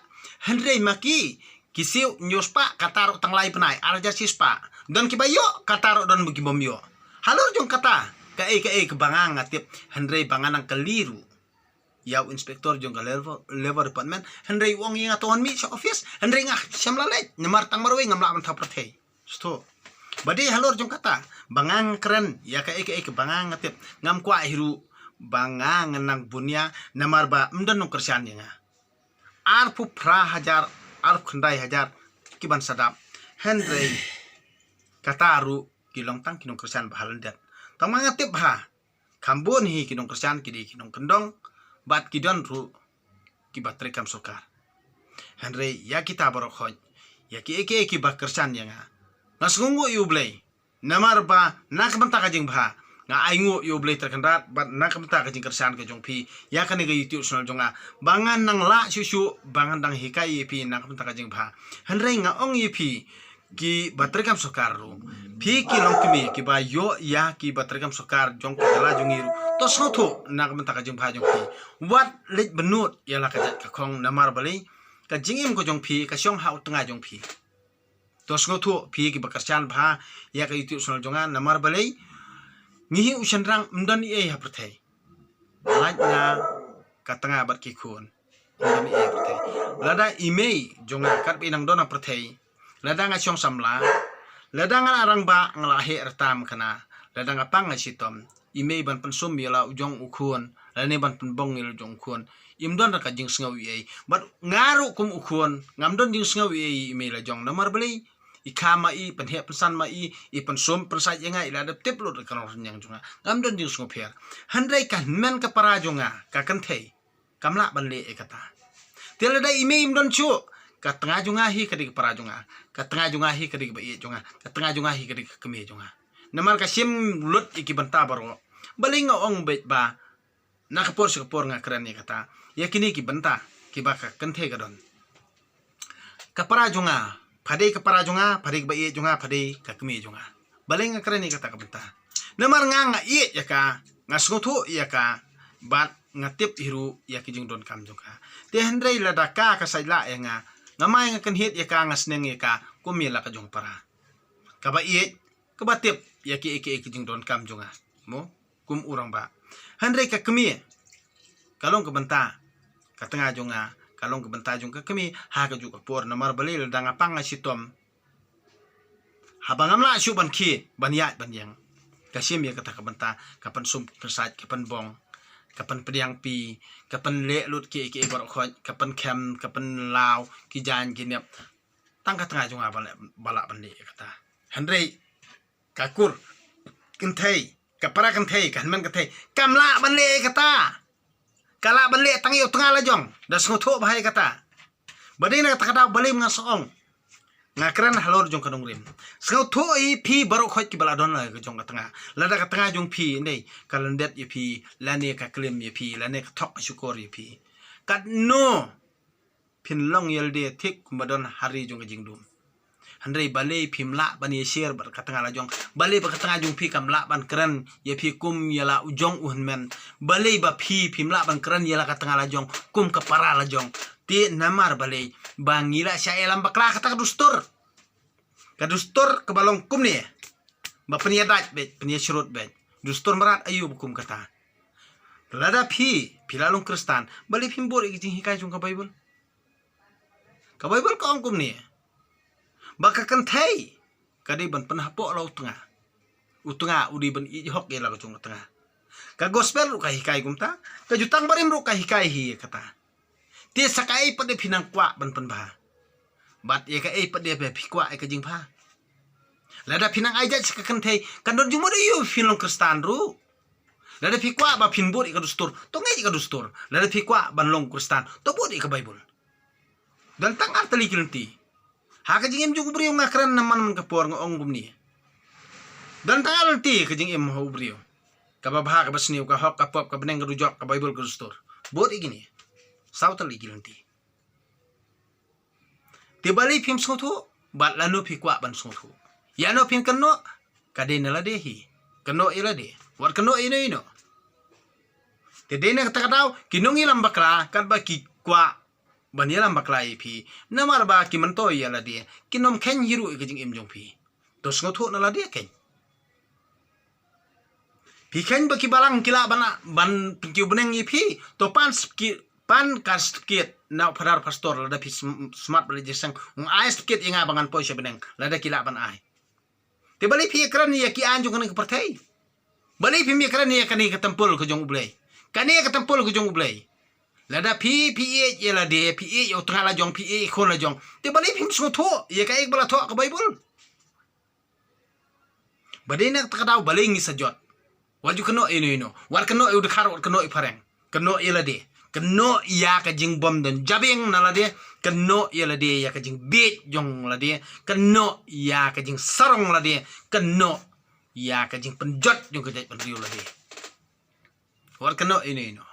Hynrei ma ki, ki siew hynñiew spah, kata ruh tang lai bnai, ar hajar shispah. Don kiba ïoh, kata ruh don kiba ym ïoh. Halor jong kata, kaei kaei kaba nga nga tip, hynrei ba nga nang kylli ruh ïa u inspector jong ka Labour, Labour Department, hynrei u ong ïa nga to wan mih sha office, hynrei nga shem la leit, namar tang marwei ngam lah ban thaw pyrthei. Sngewthuh. Ba dei halor jong kata ba nga nga kren ïa kaei kaei kaba nga nga tip, ngam kwah hi ruh ba nga nga nang bunia, namar ba ym don nongkyrshan ïa nga. Arphew phra hajar, arphew khyndai hajar ki ban sa dap. Hynrei kata ruh ki long tang ki nongkyrshan ba ha lyndet. Tang ma nga tip bha, kham bun hi ki nongkyrshan ki dei ki nongkyndong, bad ki don ruh kiba trei kam sorkar. Hynrei ïa kita baroh khoit, ïa kiei kiei kiba kyrshan ïa nga, nga sngewnguh ïa U Blei. Namar ba na ka bynta ka jingbha nga ainguh ïa U Blei Trai Kynrad, bad na ka bynta ka jingkyrshan ka jong phi ïa kane ka YouTube channel jong nga, ba ngan nang lah shuh shuh, ba ngan dang hikai ïa phi na ka bynta ka jingbha. Hynrei nga ong ïa phi, kiba trei kam sorkar ruh, phi ki longkmie kiba ïoh ïa kiba trei kam sorkar jong ka jylla jong ngi ruh, to sngewthuh na ka bynta ka jingbha jong phi. Wat leit bynnud ïa la ka jait ka khong, namar balei? Ka jingim ka jong phi ka shong ha u tnga jong phi. To sngewthuh phi kiba kyrshan bha ïa ka YouTube channel jong nga, namar balei? Ngi hi u shynrang ym don ei ei ha pyrthei. Lait na ka tnga bad ki khun. Ym don ei ei ha pyrthei. Lada i mei jong nga kat ba i nang don ha pyrthei, lada nga shong samla, lada nga la rangbah nga la heh rta mkhana, lada nga pang nga shitom, i mei ban pynsum ïa la u jong u khun, lane ban pynbong ïa la u jong u khun. Im don ka jingsngew ei ei. Bad nga ruh kum u khun, ngam don jingsngew ei ei i mei la jong. Namar balei, i kha ma i, pynheh pynsan ma i, i pynsum pynsait ïa nga, i la dep tip lut ka nongpynïaid jong nga. Ngam don jingsngew pher. Hynrei ka hynmen ka para jong nga, ka kynthei, kam lah ban leh ïa kata. Te lada i mei im don shuh, ka tnga jong nga hi ka dei ka para jong nga, ka tnga jong nga hi ka dei ka ba ïeit jong nga, ka tnga jong nga hi ka dei ka kmie jong nga. Namar ka shim lut ïa ki bynta baroh. Balei nga ong beit ba na ka por sha ka por nga kren ïa kata, ïa kine ki bynta kiba ka kynthei ka don. Ka para jong nga, pha dei ka para jong nga, pha dei ka ba ïeit jong nga, pha dei ka kmie jong nga. Balei nga kren ïa kata ka bynta? Namar nga, nga ïeit ïa ka, nga sngewthuh ïa ka, bad nga tip hi ruh ïa ki jingdonkam jong ka. Te hynrei lada ka, ka sait lah ïa nga, nga mai nga kynhied ïa ka, nga sneng ïa ka kum ïa la ka jong para, ka ba ïeit, ka ba tip ïa ki, ïa ki, ïa ki jingdonkam jong nga. Mo? Kum u rangbah. Hynrei ka kmie, ka long ka bynta, ka tnga jong nga, ka long ka bynta jong ka kmie ha kajuh ka por. Namar balei, lada nga pang nga shitom, haba ngam lah shuh ban khie, ban ïaid ban ïeng, ka shim ïa kata ka bynta, ka pynsum pynsait, ka pynbong, ka pynpdiang phi, ka pynleh lut kiei kiei baroh khoit, ka pynkhem, ka pynlaw ki jaiñ ki nep. Tang ka tnga jong nga ba lah, ba lah ban leh ïa kata. Hynrei ka kur kynthei, ka para kynthei, ka hynmen kynthei, kam lah ban leh ïa kata. Ka lah ban leh tang ïa u tnga la jong. Da sngewthuh bha ïa kata. Ba dei na kata ka daw, balei nga sa ong, nga kren halor jong ka nongrim. Sngewthuh ïa phi baroh khoit kiba la don la ka jong ka tnga. Lada ka tnga jong phi, hynrei ka lyndet ïa phi, lane ka klim ïa phi, lane ka thok ka shukor ïa phi, katno phin long ïalade thik kumba don ha ri jong ka jingdum. Hynrei balei phim lah ban ïashare bad ka tnga la jong? Balei ba ka tnga jong phi kam lah ban kren ïa phi kum ïa la u jong u hynmen? Balei ba phi phim lah ban kren ïa la ka tnga la jong kum ka para la jong? Te namar balei? Ba ngi la shah ïalam bakla, kata ka dustur. Ka dustur kaba long kumne, ba pynïadait beit, pynïashrut beit. Dustur mrad aïu ba kum kata? Lada phi, phi la long Khristan, balei phim bud ïa ka jinghikai jong ka Baibl? Ka Baibl ka ong kumne, ba ka kynthei ka dei ban pynhapoh la u tnga. U tnga u dei ban ïeit hok ïa la ka jong ka tnga. Ka gospel ruh ka hikai kumta, ka Jutang Barim ruh ka hikai hi ïa kata. Te sa kaei pat de phi nang kwah ban pynbha? Bad ïa kaei pat de phi kwah ïa ka jingbha? Lada phi nang ai judge ka kynthei, kan don jingmut aïu phin long Khristan ruh? Lada phi kwah ba phin bud ïa ka dustur, to ngeit ïa ka dustur. Lada phi kwah ban long Khristan, to bud ïa ka Baibl. Don tang ar tylli ki lynti. Ha ka jingim jong u briew, nga kren na man man ka por, nga ong kumne. Don tang ar lynti ka jingim ha u briew. Kaba bha, kaba sniew, ka hok, ka pop, ka bneng, ka dujok, ka Baibl, ka dustur. Bud ïa kine. Saw tylli ki lynti. Te balei phim sngewthuh? Bad lano phi kwah ban sngewthuh? Ïano phin kynnoh? Ka dei na lade hi. Kynnoh ïa lade. Wat kynnoh ïano ïano. Te dei na kata ka daw, ki nongïalam bakla, katba ki kwah ban ïalam bakla ïa phi, namar ba ki myntoi ïa lade, kin ym kheiñ hi ruh ïa ka jingim jong phi. To sngewthuh na lade kheiñ. Phi kheiñ ba ki balang ki lah ban, ban pynkiew bneng ïa phi, to pan certificate, pan ka certificate na u phadar pastor, lada phi sm-, smat bad leit jingïaseng, un ai certificate ïa nga ba ngan poi sha bneng, lada ki lah ban ai. Te balei phi ïakren ïa ki aiñ jong kane ka pyrthei? Balei phim ïakren ïa kane ka templ ka jong U Blei? Kane ka templ ka jong U Blei. Lada phi, phi ïeit ïa lade, phi ïeit ïa u tnga la jong, phi ïeit ïa u khun la jong, te balei phim sngewthuh ïa kaei kaba la thoh ka Baibl? Ba dei na kata ka daw balei ngi sa jot? Wat ju kynnoh ïano ïano. Wat kynnoh ïa u dkhar, wat kynnoh ïa phareng. Kynnoh ïa lade. Kynnoh ïa ka jingbym don jabieng na lade. Kynnoh ïa lade ïa ka jingbieit jong lade. Kynnoh ïa ka jingsarong lade. Kynnoh ïa ka jingpynjot jong ka jaitbynriew lade. Wat kynnoh ïano ïano.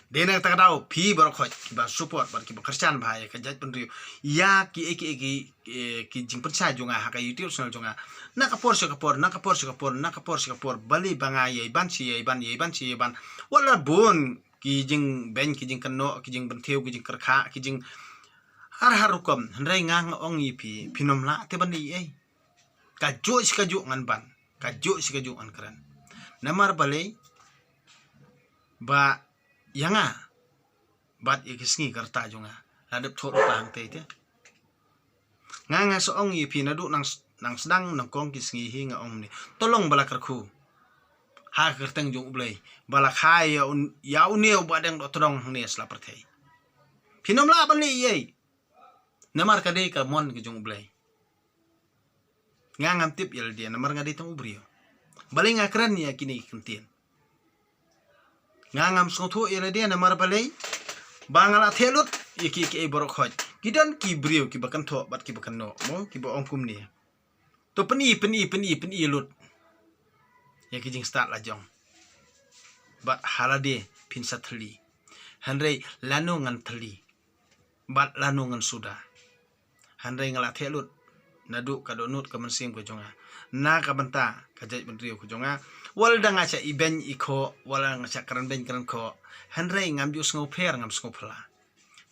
Dei na kata ka daw, phi baroh khoit kiba support bad kiba kyrshan bha ïa ka jaitbynriew, ïa ki, ïa ki, ïa ki, ïa ki jingpynshai jong nga ha ka YouTube channel jong nga, na ka por sha ka por, na ka por sha ka por, na ka por sha ka por, balei ba nga ïai ban shi ïai ban, ïai ban shi ïai ban. Wat la bun ki jingbeiñ, ki jingkynnoh, ki jingpynthiew, ki jingkyrkhu, ki jing har har rukom. Hynrei nga, nga ong ïa phi, phin ym lah te ban ïa ei. Kajuh shi kajuh ngan ban, kajuh shi kajuh ngan kren. Namar balei? Ba ïa nga bad ïa ki sngi ka rta jong nga la dep thoh lypa hangtei te. Nga, nga sa ong ïa phi naduh nang s-, nang sdang nyngkong ki sngi hi, nga ong ne, to long ba la kyrkhu. ha ka kyrteng jong U Blei ba la kha ïa un, ïa une uba dang doh tdong hangne sla pyrthei. Phin ym lah ban leh ei ei namar ka dei ka mon ka jong U Blei. Nga ngam tip ïa lade namar nga dei tang u briew. Balei nga kren ïa kine ki kyntien? Nga ngam sngewthuh ïa lade namar balei ba nga la theh lut ïa ki, ki ei baroh khoit. Ki don ki briew kiba kynthoh bad kiba kynnoh mo, kiba ong kumne. To pyni, pyni, pyni, pyni lut ïa ki jingstad la jong. Bad ha lade phin sa thylli. Hynrei lano ngan thylli bad lano ngan suda? Hynrei nga la theh lut naduh ka dohnud ka mynsiem ka jong nga na ka bynta ka jaitbynriew ka jong nga. Wat la dang nga shah ibeiñ ikhoh, wat la dang nga shah kren beiñ kren khoh, hynrei ngam ju sngewpher, ngam sngewphylla.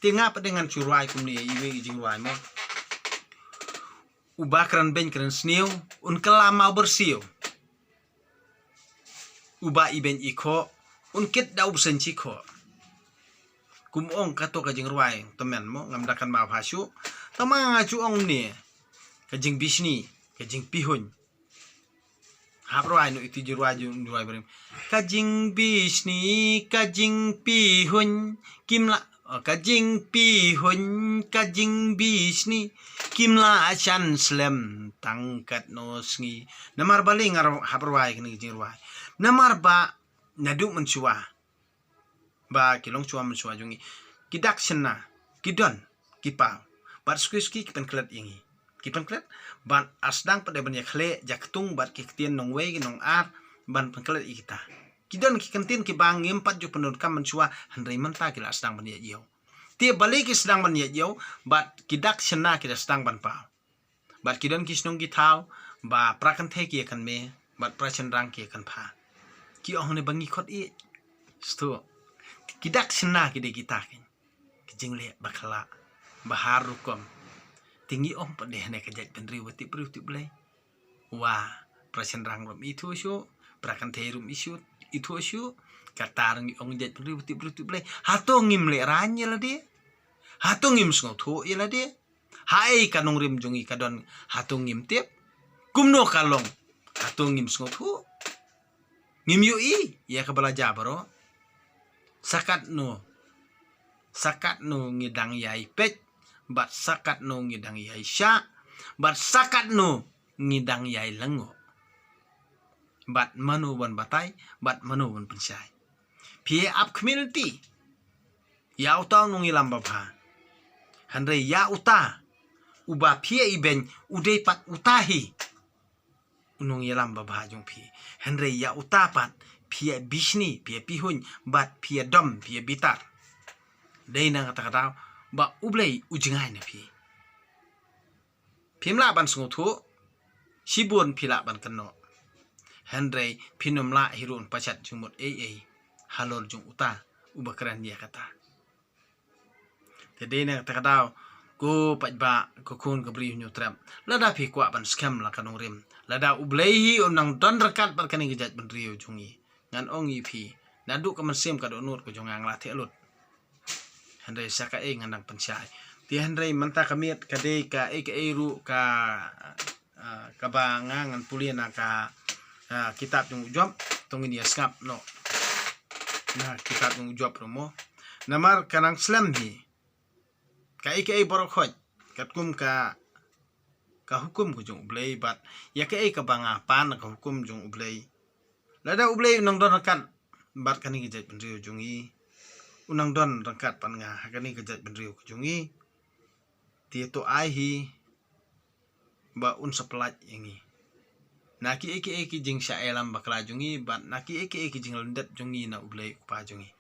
Te nga pat de ngan shu rwai kumne ïa iwei i jingrwai mo. Uba kren beiñ kren sniew un kylla maw byrsiew. Uba ibeiñ ikhoh un kit da u bseiñ shi khoh. Kum ong kato ka jingrwai tymmen mo, ngam da kynmaw bha shuh. Tangba nga ju ong ne, ka jingbishni, ka jingpihuiñ. Hap rwai noh iti jingrwai, jingrwai barim. Ka jingbishni, ka jingpihuiñ, kim lah, oh, ka jingpihuiñ, ka jingbishni, kim lah shan slem tang katno sngi. Namar balei nga hap rwai kane ka jingrwai? Namar ba naduh mynshuwa ba ki longshuwa mynshuwa jong ngi ki dak shynna, ki don, ki paw. Bad suki suki ki pynklet ïa ngi, ki pynklet. Bad la sdang pat de ban ïakhleh jaktung bad ki ktien nongwei nongar ban pynklet ïa kita. Ki don ki kyntien kiba ngim pat ju pyndonkam mynshuwa, hynrei mynta ki la sdang ban ïa ïew. Te balei ki sdang ban ïa ïew? Bad ki dak shynna, ki da sdang ban paw. Bad ki don ki shnong ki thaw ba pra kynthei ki ïa kynmaw bad pra shynrang ki ïa kynpha. Ki ong ne ba ngi khot ïeit. Sto. Ki dak shynna ki dei kita ki, ki jingleh bakla ba har rukom. Te ngi ong pat de ne ka jaitbynriew ba tip briew tip Blei. Wa, pra shynrang ruh ithuh shuh, pra kynthei ruh ithuh, ithuh shuh. Kata ruh ngi ong jaitbynriew ba tip briew tip Blei. Hato ngim lehraiñ ïa lade? Hato ngim sngewthuh ïa lade? Haei ka nongrim jong ngi ka don, hato ngim tip? Kumno ka long, hato ngim sngewthuh? Ngim ïohi ïa kaba la jia baroh. Sa katno, sa katno ngi dang ïai peit, bad sa katno ngi dang ïai shah, bad sa katno ngi dang ïai lyngngoh. Bad mano ban batai, bad mano ban pynshai? Phi ap khmih lynti ïa uta u nongïalam babha. Hynrei ïa uta uba phi ïa ibeiñ, u dei pat uta hi u nongïalam babha jong phi. Hynrei ïa uta pat phi ïa bishni, phi ïa pihuiñ, bad phi ïa dom, phi ïa bitar. Dei na kata ka daw ba U Blei u jngai na phi. Phim lah ban sngewthuh, shibun phi lah ban kynnoh. Hynrei phin ym lah hi ruh ban pynshai jingmut ei ei halor jong uta uba kren ïa kata. Te dei na kata ka daw, ko paidbah, ko khun ka Bri Hynñiewtrep, lada phi kwah ban skhem la ka nongrim, lada U Blei hi u nang don ryngkat bad kane ka jaitbynriew jong ngi, ngan ong ïa phi, naduh ka mynsiem ka dohnud ka jong nga, nga la theh lut. Hynrei sa kaei ngan nang pynshai. Te hynrei mynta ka miet ka dei kaei kaei ruh ka, ah, kaba nga ngan pule na ka, ah, kitab jong u Job. To ngin ïa sngap noh na kitab jong u Job ruh mo. Namar ka nang slem hi kaei kaei baroh khoit katkum ka, ka hukum ka jong U Blei bad ïa kaei kaba nga pan ka hukum jong U Blei. Lada U Blei u nang don ryngkat bad kane ka jaitbynriew jong ngi, u nang don ryngkat bad nga ha kane ka jaitbynriew ka jong ngi, te to ai hi ba un sa pyllait ïa ngi na kiei kiei ki jingshah ïalam bakla jong ngi bad na kiei kiei ki jinglyndet jong ngi na U Blei U Kpa jong ngi.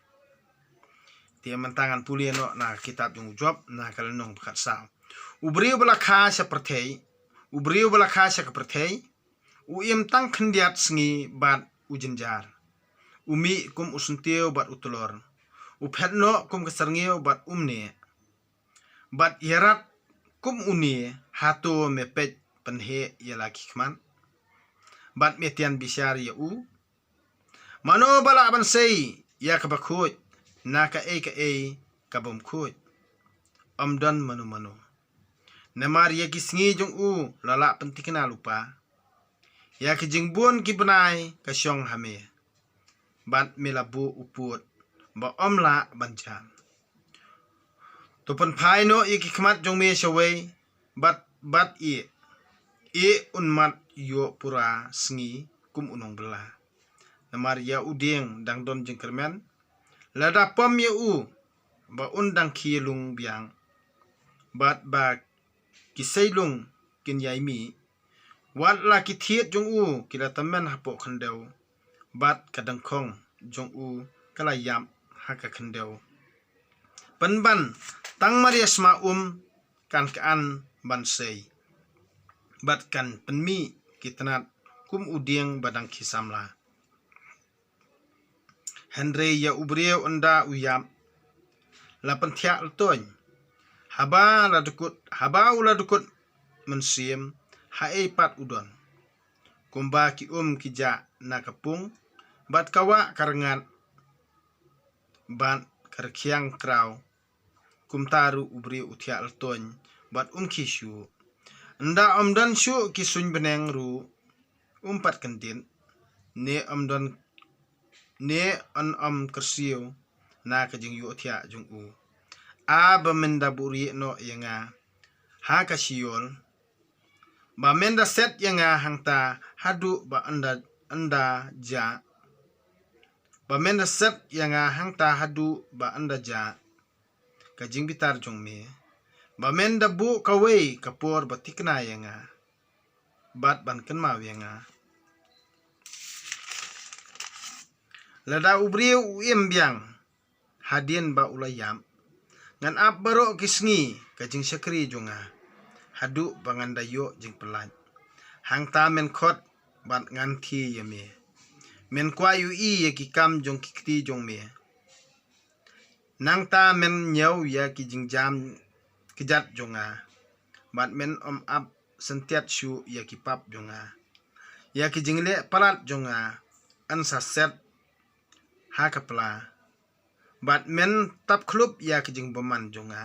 Te mynta ngan pule noh na kitab jong u Job na ka lynnong ba khatsaw. U briew ba la kha sha pyrthei, u briew ba la kha sha ka pyrthei, u im tang khyndiat sngi bad u jynjar. U mih kum u syntiew bad u tlor. U phet noh kum ka syrngiew bad um neh. Bad ïarap kum une, hato me peit pynheh ïa la ki khmat bad me tian bishar ïa u? Mano ba lah ban sei ïa kaba khuid na kaei kaei ka bym khuid? Ym don mano mano. Namar ïa ki sngi jong u la lah pynthikna lypa. Ïa ki jingbun ki bnai ka shong ha me. bad me la buh u pud ba ym lah ban jan. To pynphai noh ïa ki khmat jong me shawei bad bad ïeh, ïeh un mat ïoh pura sngi kum u nongbylla. Namar ïa u dieng dang don jingkyrmen, lada pom ïa u ba un dang khie lung biang, bad ba ki seilung kin ïai mih, wat la ki thied jong u ki la tymmen hapoh khyndew, bad ka dangkhong jong u ka la ïap ha ka khyndew. Pynban tang mar ïa sma um kan kan ban sei, bad kan pynmih ki tnat kum u dieng ba dang khie samla. Hynrei ïa u briew ynda u ïap, la pynthiah ltoñ. Haba la dkut, haba u la dkut mynsiem, haei pat u don. Kumba ki um ki jah na ka pung, bad ka wah ka rngat, bad ka rkhiang kraw, kumta ruh u briew u thiah ltoñ bad um khie shuh. Ynda ym don shuh ki suiñ bneng ruh, um pat kyndit, ne ym don, ne yn ym kyrsiew na ka jingïohthiah jong u. A ba men da buhrieh noh ïa nga ha ka shiol, ba men da set ïa nga hangta haduh ba ynda, ynda jah, ba men da set ïa nga hangta haduh ba ynda jah ka jingbitar jong me, ba men da buh kawei ka por ba thikna ïa nga, bad ban kynmaw ïa nga. Lada u briew u im biang hadien ba u la ïap, ngan ap baroh ki sngi ka jingshakri jong nga, haduh ba ngan da ïoh jingpyllait. Hangta men khot bad ngan khie ïa me. Men kwah ïohi ïa ki kam jong ki kti jong me. Nangta men ñiew ïa ki jingjam kjat jong nga, bad men ym ap syntiat shuh ïa ki pap jong nga. Ïa ki jingleh palat jong nga yn sa set ha ka pla, bad men tap khlup ïa ki jingbymman jong nga.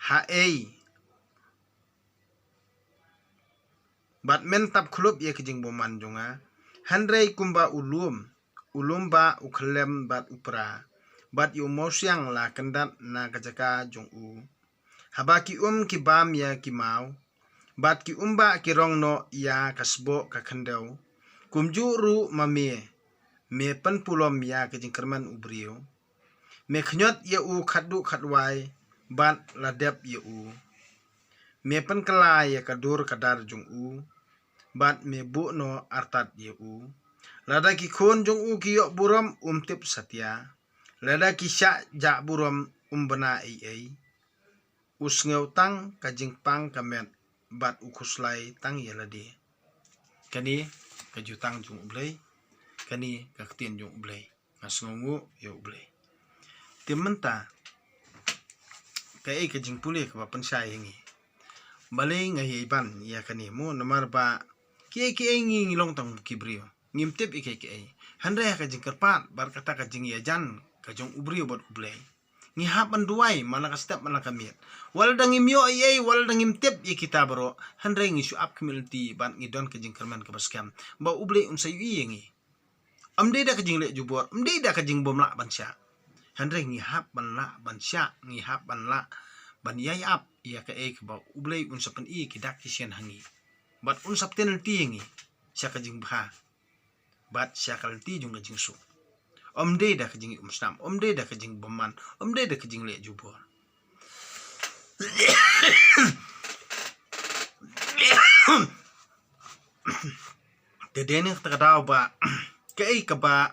Haei, bad men tap khlup ïa ki jingbymman jong nga. Hynrei kumba u lum, u lum ba u khyllem bad u pra, bad ïa u mawsiang la kyndat na ka jaka jong u. Haba ki um ki bam ïa ki maw, bad ki um ba ki rong noh ïa ka sboh ka khyndew, kumjuh ruh ma me, me pynpulom ïa ka jingkyrmen u briew. Me khñiot ïa u khatduh khatwai, bad la dep ïa u. Me pynkylla ïa ka dur ka dar jong u, bad me buh noh artat ïa u. Lada ki khun jong u ki ïoh burom um tip satia. Lada ki shah jah burom um bna ei ei. U sngew tang ka jingpang ka met, bad u khuslai tang ïa lade. Kane ka jutang jong U Blei, kane ka ktien jong U Blei. Nga sngewnguh ïa U Blei. Te mynta, kaei ka jingpule kaba pynshai ïa ngi. Balei nga ïai ban ïa kane mo, namar ba kiei kiei ngi ngi long tang ki briew. Ngim tip ïa kiei kiei. Hynrei ha ka jingkyrpad bad kata ka jingïajan ka jong u briew bad U Blei, ngi hap ban duwai man la ka step man la ka miet. Wat la dang ngim ïoh ei ei, wat la dang ngim tip ïa kita baroh, hynrei ngi shu ap khmih lynti bad ngi don ka jingkyrmen kaba skhem ba U Blei un sa ïohi ïa ngi. Ym dei da ka jingleh jubor, ym dei da ka jingbym lah ban shah. Hynrei ngi hap ban lah ban shah, ngi hap ban lah ban ïai ap ïa kaei kaba U Blei un sa pyni ki dak ki sien ha ngi. Bad un sa pynlynti ïa ngi sha ka jingbha, bad sha ka lynti jong ka jingsuk. Ym dei da ka jingïohsnam, ym dei da ka jingbymman, ym dei da ka jingleh jubor. Te dei na kata ka daw ba kaei kaba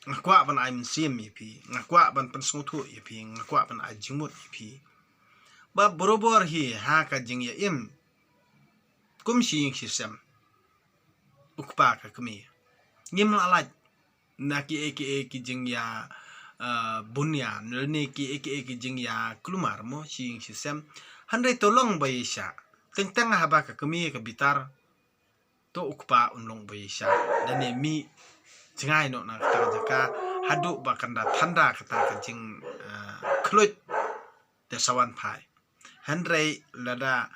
nga kwah ban ai mynsiem ïa phi, nga kwah ban pynsngewthuh ïa phi, nga kwah ban ai jingmut ïa phi, ba barabor hi ha ka jingïaim kum shi ïing shi sem, u kpa ka kmie, ngim lah lait na kiei kiei ki jingïa, eh, bun ïa, ne kiei kiei ki jingïa kulmar mo shi ïing shi sem. Hynrei to long ba ïa shah. Teng teng haba ka kmie ka bitar, to u kpa un long ba ïa shah. Da ne mih jngai noh na kata ka jaka haduh ba kan da than da kata ka jing, eh, khluit, te sa wan phai. Hynrei lada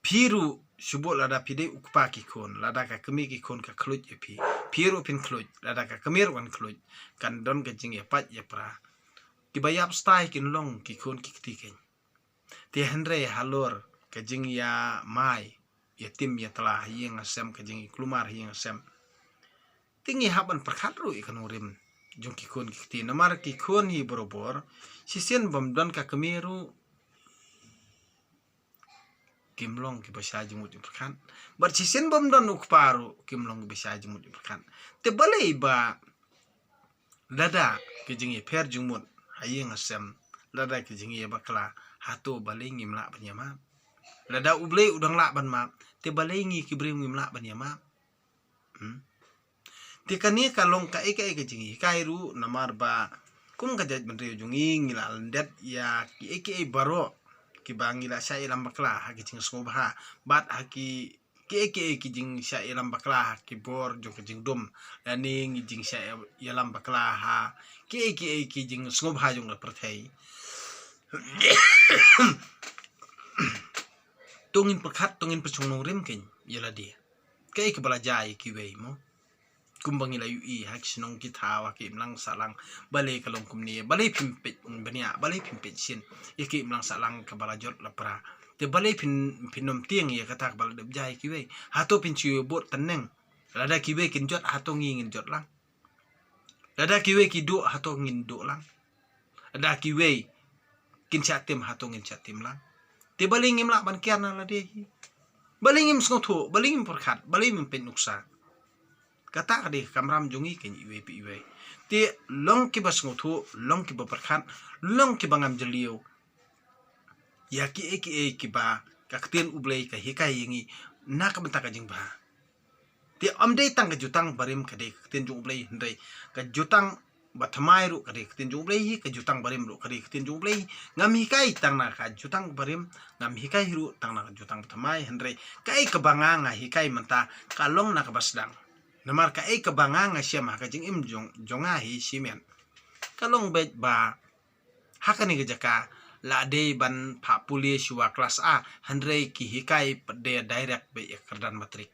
Phi ruh shu bud lada phi dei u kpa ki khun, lada ka kmie ki khun ka khluit ïa phi, phi ruh phin khluit, lada ka kmie ruh kan khluit, kan don ka jingïapait ïapra. Kiba ïap stai kin long ki khun ki kti keiñ. Te hynrei halor ka jingïamai, ïatim ïatla ha ïing ha sem, ka jingïakulmar ha ïing ha sem, te ngi hap ban pyrkhat ruh ïa ka nongrim jong ki khun ki kti. Namar ki khun hi barabor, shisien bym don ka kmie ruh kim long kiba shai jingmut jingpyrkhat. Bad shisien bym don u kpa ruh kim long kiba shai jingmut jingpyrkhat. Te balei ba lada ki jingïapher jingmut ha ïing ha sem, lada ki jingïabakla, hato balei ngim lah ban ïamap? Lada U Blei u dang lah ban map, te balei ngi ki briew ngim lah ban ïamap? Hmm? Te kane ka long kaei kaei ka jinghikai ruh, namar ba kum ka jaitbynriew jong ngi, ngi la lyndet ïa kiei kiei baroh kiba ngi la shah ïalam bakla ha ki jingsngewbha, bad ha ki kiei kiei ki jingshah ïalam bakla ha ki bor jong ka jingdum, lane ngi jingshah ïalam bakla ha kiei kiei ki jingsngewbha jong ka pyrthei. To ngin pyrkhat, to ngin pynshong nongrim keiñ ïa lade. Kaei kaba la jia ïa kiwei mo? Kumba ngi la ïohi ha ki shnong ki thaw, ha ki imlang sahlang, balei ka long kumne, balei phim peit bniah, balei phim peit shin ïa ki imlang sahlang kaba la jot la pra? Te balei phin, phin ym tieng ïa kata kaba la dep jia ïa kiwei? Hato phin shu bud tneng? Lada kiwei kin jot, hato ngi ngin jot lang? Lada kiwei ki duh, hato ngin duh lang? Lada kiwei kin shah tim, hato ngin shah tim lang? Te balei ngim lah ban kiar na lade hi? Balei ngim sngewthuh, balei ngim pyrkhat, balei ngim peit nuksa? Kata ka dei ka kamram jong ngi keiñ iwei pa iwei. Te long kiba sngewthuh, long kiba pyrkhat, long kiba ngam jylliew ïa kiei kiei kiba ka ktien U Blei ka hikai ïa ngi na ka bynta ka jingbha. Te ym dei tang ka jutang barim ka dei ka ktien jong U Blei, hynrei ka jutang bathymmai ruh ka dei ka ktien jong U Blei hi, ka jutang barim ruh ka dei ka ktien jong U Blei hi. Ngam hikai tang na ka jutang barim, ngam hikai ruh tang na ka jutang bathymmai, hynrei kaei kaba nga nga hikai mynta ka long na kaba sdang. Namar kaei kaba nga nga shem ha ka jingim jong, jong nga hi shimet, ka long beit ba ha kane ka jaka la dei ban phah pule shuwa klas A, hynrei ki hikai pat de direct beit ïa ka kyrdan matrik.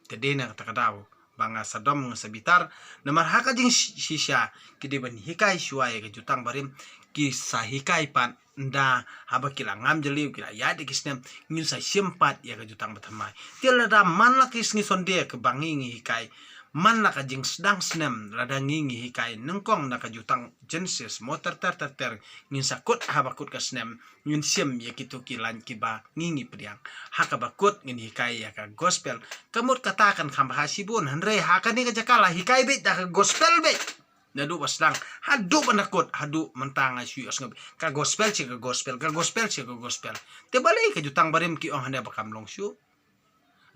Te dei na kata ka daw ba nga sa dom nga sa bitar, namar ha ka jingshisha ki dei ban hikai shuwa ïa ka jutang barim, ki sa hikai pat ynda haba ki la ngam jylliew, ki la ïaid da ki snem, ngin sa shim pat ïa ka jutang bathymmai. Te lada man la ki sngi Sunday kaba ngi ngi hikai, man la ka jingsdang snem, lada ngi ngi hikai nyngkong na ka jutang Genesis mo ter ter ter ter, ngin sa kut haba kut ka snem, ngin shim ïa kito ki lain kiba ngi ngi pdiang ha kaba kut, ngin hikai ïa ka gospel. Ka mut kata kan kham bha shibun, hynrei ha kane ka jaka la hikai beit da ka gospel beit. Naduh ba sdang haduh ba na kut, haduh mynta nga shu ïohsngew ka gospel shi ka gospel, ka gospel shi ka gospel. Te balei ka jutang barim ki ong hane ba kam long shuh?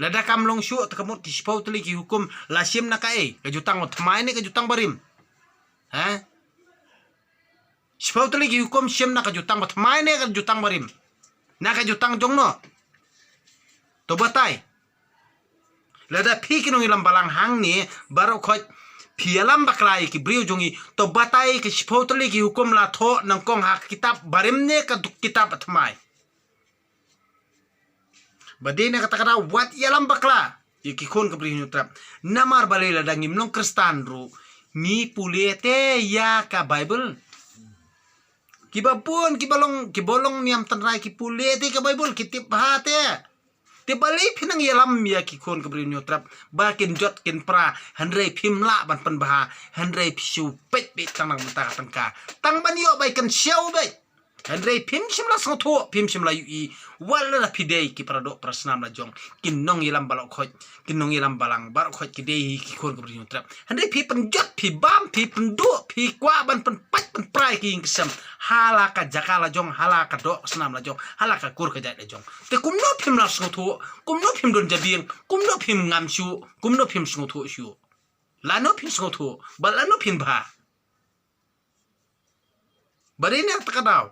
Lada kam long shuh, te ka mut ki shiphew tylli ki hukum la shim na kaei? Ka jutang bathymmai ne ka jutang barim? Ha? Shiphew tylli ki hukum shim na ka jutang bathymmai ne ka jutang barim? Na ka jutang jong no? To batai. Lada phi ki nongïalam balang hangne baroh khoit phi ïalam bakla ïa ki briew jong ngi, to batai ki shiphew tylli ki hukum la thoh nyngkong ha ka kitab barim ne ka kitab bathymmai? Ba dei na kata ka daw wat ïalam bakla ïa ki khun ka Bri Hynñiewtrep. Namar balei? Lada ngim long Khristan ruh ngi pule te ïa ka Baibl. Kiba bun kiba long, kiba long niam tynrai ki pule te ka Baibl, ki tip bha te. Te balei phi nang ïalam ïa ki khun ka Bri Hynñiewtrep ba kin jot kin pra, hynrei phim lah ban pynbha, hynrei phi shu peit beit tang na ka bynta ka tyngka, tang ban ïoh bai kynshew beit. Hynrei phim shym la sngewthuh, phim shym la ïohi. Wat lada phi dei ki para doh para snam la jong, ki nongïalam baroh khoit, ki nongïalam balang baroh khoit ki dei hi ki khun ka Bri Hynñiewtrep. Hynrei phi pynjot, phi bam, phi pynduh, phi kwah ban pynpait pynpra ïa ki ïing ki sem ha la ka jaka la jong, ha la ka doh ka snam la jong, ha la ka kur ka jait la jong. Te kumno phim la sngewthuh, kumno phim don jabieng, kumno phim ngam shuh, kumno phim sngewthuh shuh? Lano phim sngewthuh bad lano phim bha? Ba dei na kata ka daw.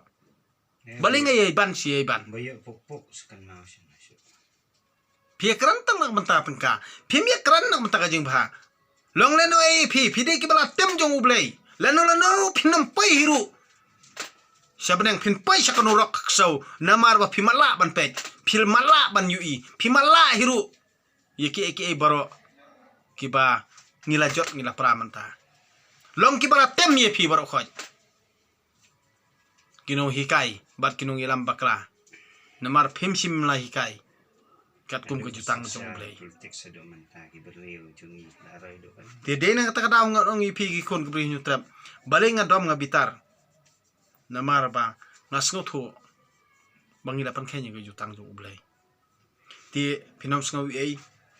Balei nga ïai ban shi ïai ban? Ba ïa pok pok sa kan nau shi na shi. Phi ïa kren tang na ka bynta tyngka, phim ïa kren na ka bynta ka jingbha. Long lano ei phi, phi dei kiba la tem jong U Blei. Lano lano phin ym poi hi ruh. Sha bneng phin poi sha kano rok ka ksew, namar ba phi matlah ban peit, phi matlah ban ïohi, phi matlah hi ruh ïa kiei kiei baroh kiba ngi la jot ngi la pra mynta. Long kiba la tem ïa phi baroh khoit. Ki nonghikai bad ki nongïalam bakla. Namar phim shym la hikai katkum ka jutang jong U Blei. Te dei na kata ka daw nga ong ïa phi ki khun ki briew Hynñiewtrep, balei nga dom nga bitar. Namar ba nga sngewthuh ba ngi la pynkheiñ ïa ka jutang jong U Blei. Te phin ym sngew ei ei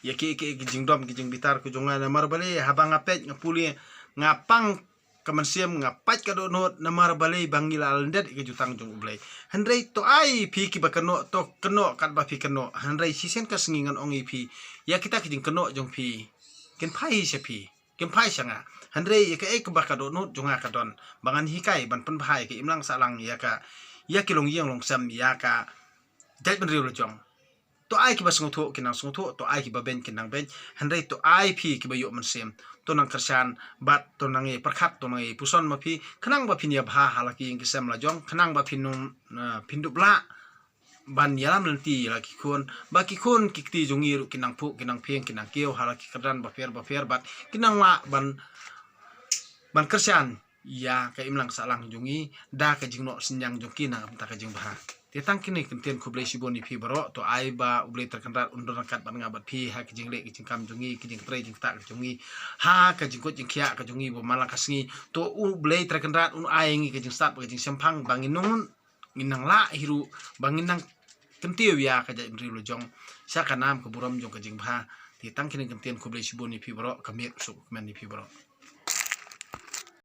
ïa kiei kiei ki jingdom ki jingbitar ki jong nga, namar balei? Haba nga peit nga pule, nga pang ka mynsiem, nga pait ka dohnud, namar balei? Ba ngi la lyndet ïa ka jutang jong U Blei. Hynrei to ai phi kiba kynnoh, to kynnoh katba phi kynnoh. Hynrei shisien ka sngi ngan ong ïa phi, ïa kita ki jingkynnoh jong phi kin phai sha phi, kin phai sha nga. Hynrei ïa kaei kaba ka dohnud jong nga ka don, ba ngan hikai ban pynbha ïa ka imlang sahlang, ïa ka, ïa ki longïing longsem, ïa ka jaitbynriew la jong. To ai kiba sngewthuh kin nang sngewthuh, to ai kiba beiñ kin nang beiñ. Hynrei to ai phi kiba ïoh mynsiem, to nang kyrshan bad to nang ïa pyrkhat, to nang ïa puson ma phi, khnang ba phin ïa bha ha la ki ïing ki sem la jong, khnang ba phin nang, eh, phin dup lah ban ïalam lynti ïa la ki khun, ba ki khun ki kti jong ngi ruh kin nang phuh, kin nang phieng, kin nang kiew ha la ki kyrdan bapher bapher bad kin nang lah ban, ban kyrshan ïa ka imlang sahlang jong ngi da ka jingnoh synñiang jong ki na ka bynta ka jingbha. Te tang kine ki ktien, khublei shibun ïa phi baroh. To ai ba U Blei Trai Kynrad un don ryngkat bad nga bad phi ha ka jingleh ka jingkam jong ngi, ka jingtrei jingktah ka jong ngi, ha ka jingkoit jingkhiah ka jong ngi ba man la ka sngi. To U Blei Trai Kynrad un ai ngi ka jingstad bad ka jingshemphang ba ngin nang, ngin nang lah hi ruh ba ngin nang kyntiew ïa ka jaitbynriew la jong sha ka nam ka burom jong ka jingbha. Te tang kine ki ktien, khublei shibun ïa phi baroh, ka miet u suk u kmen ïa phi baroh.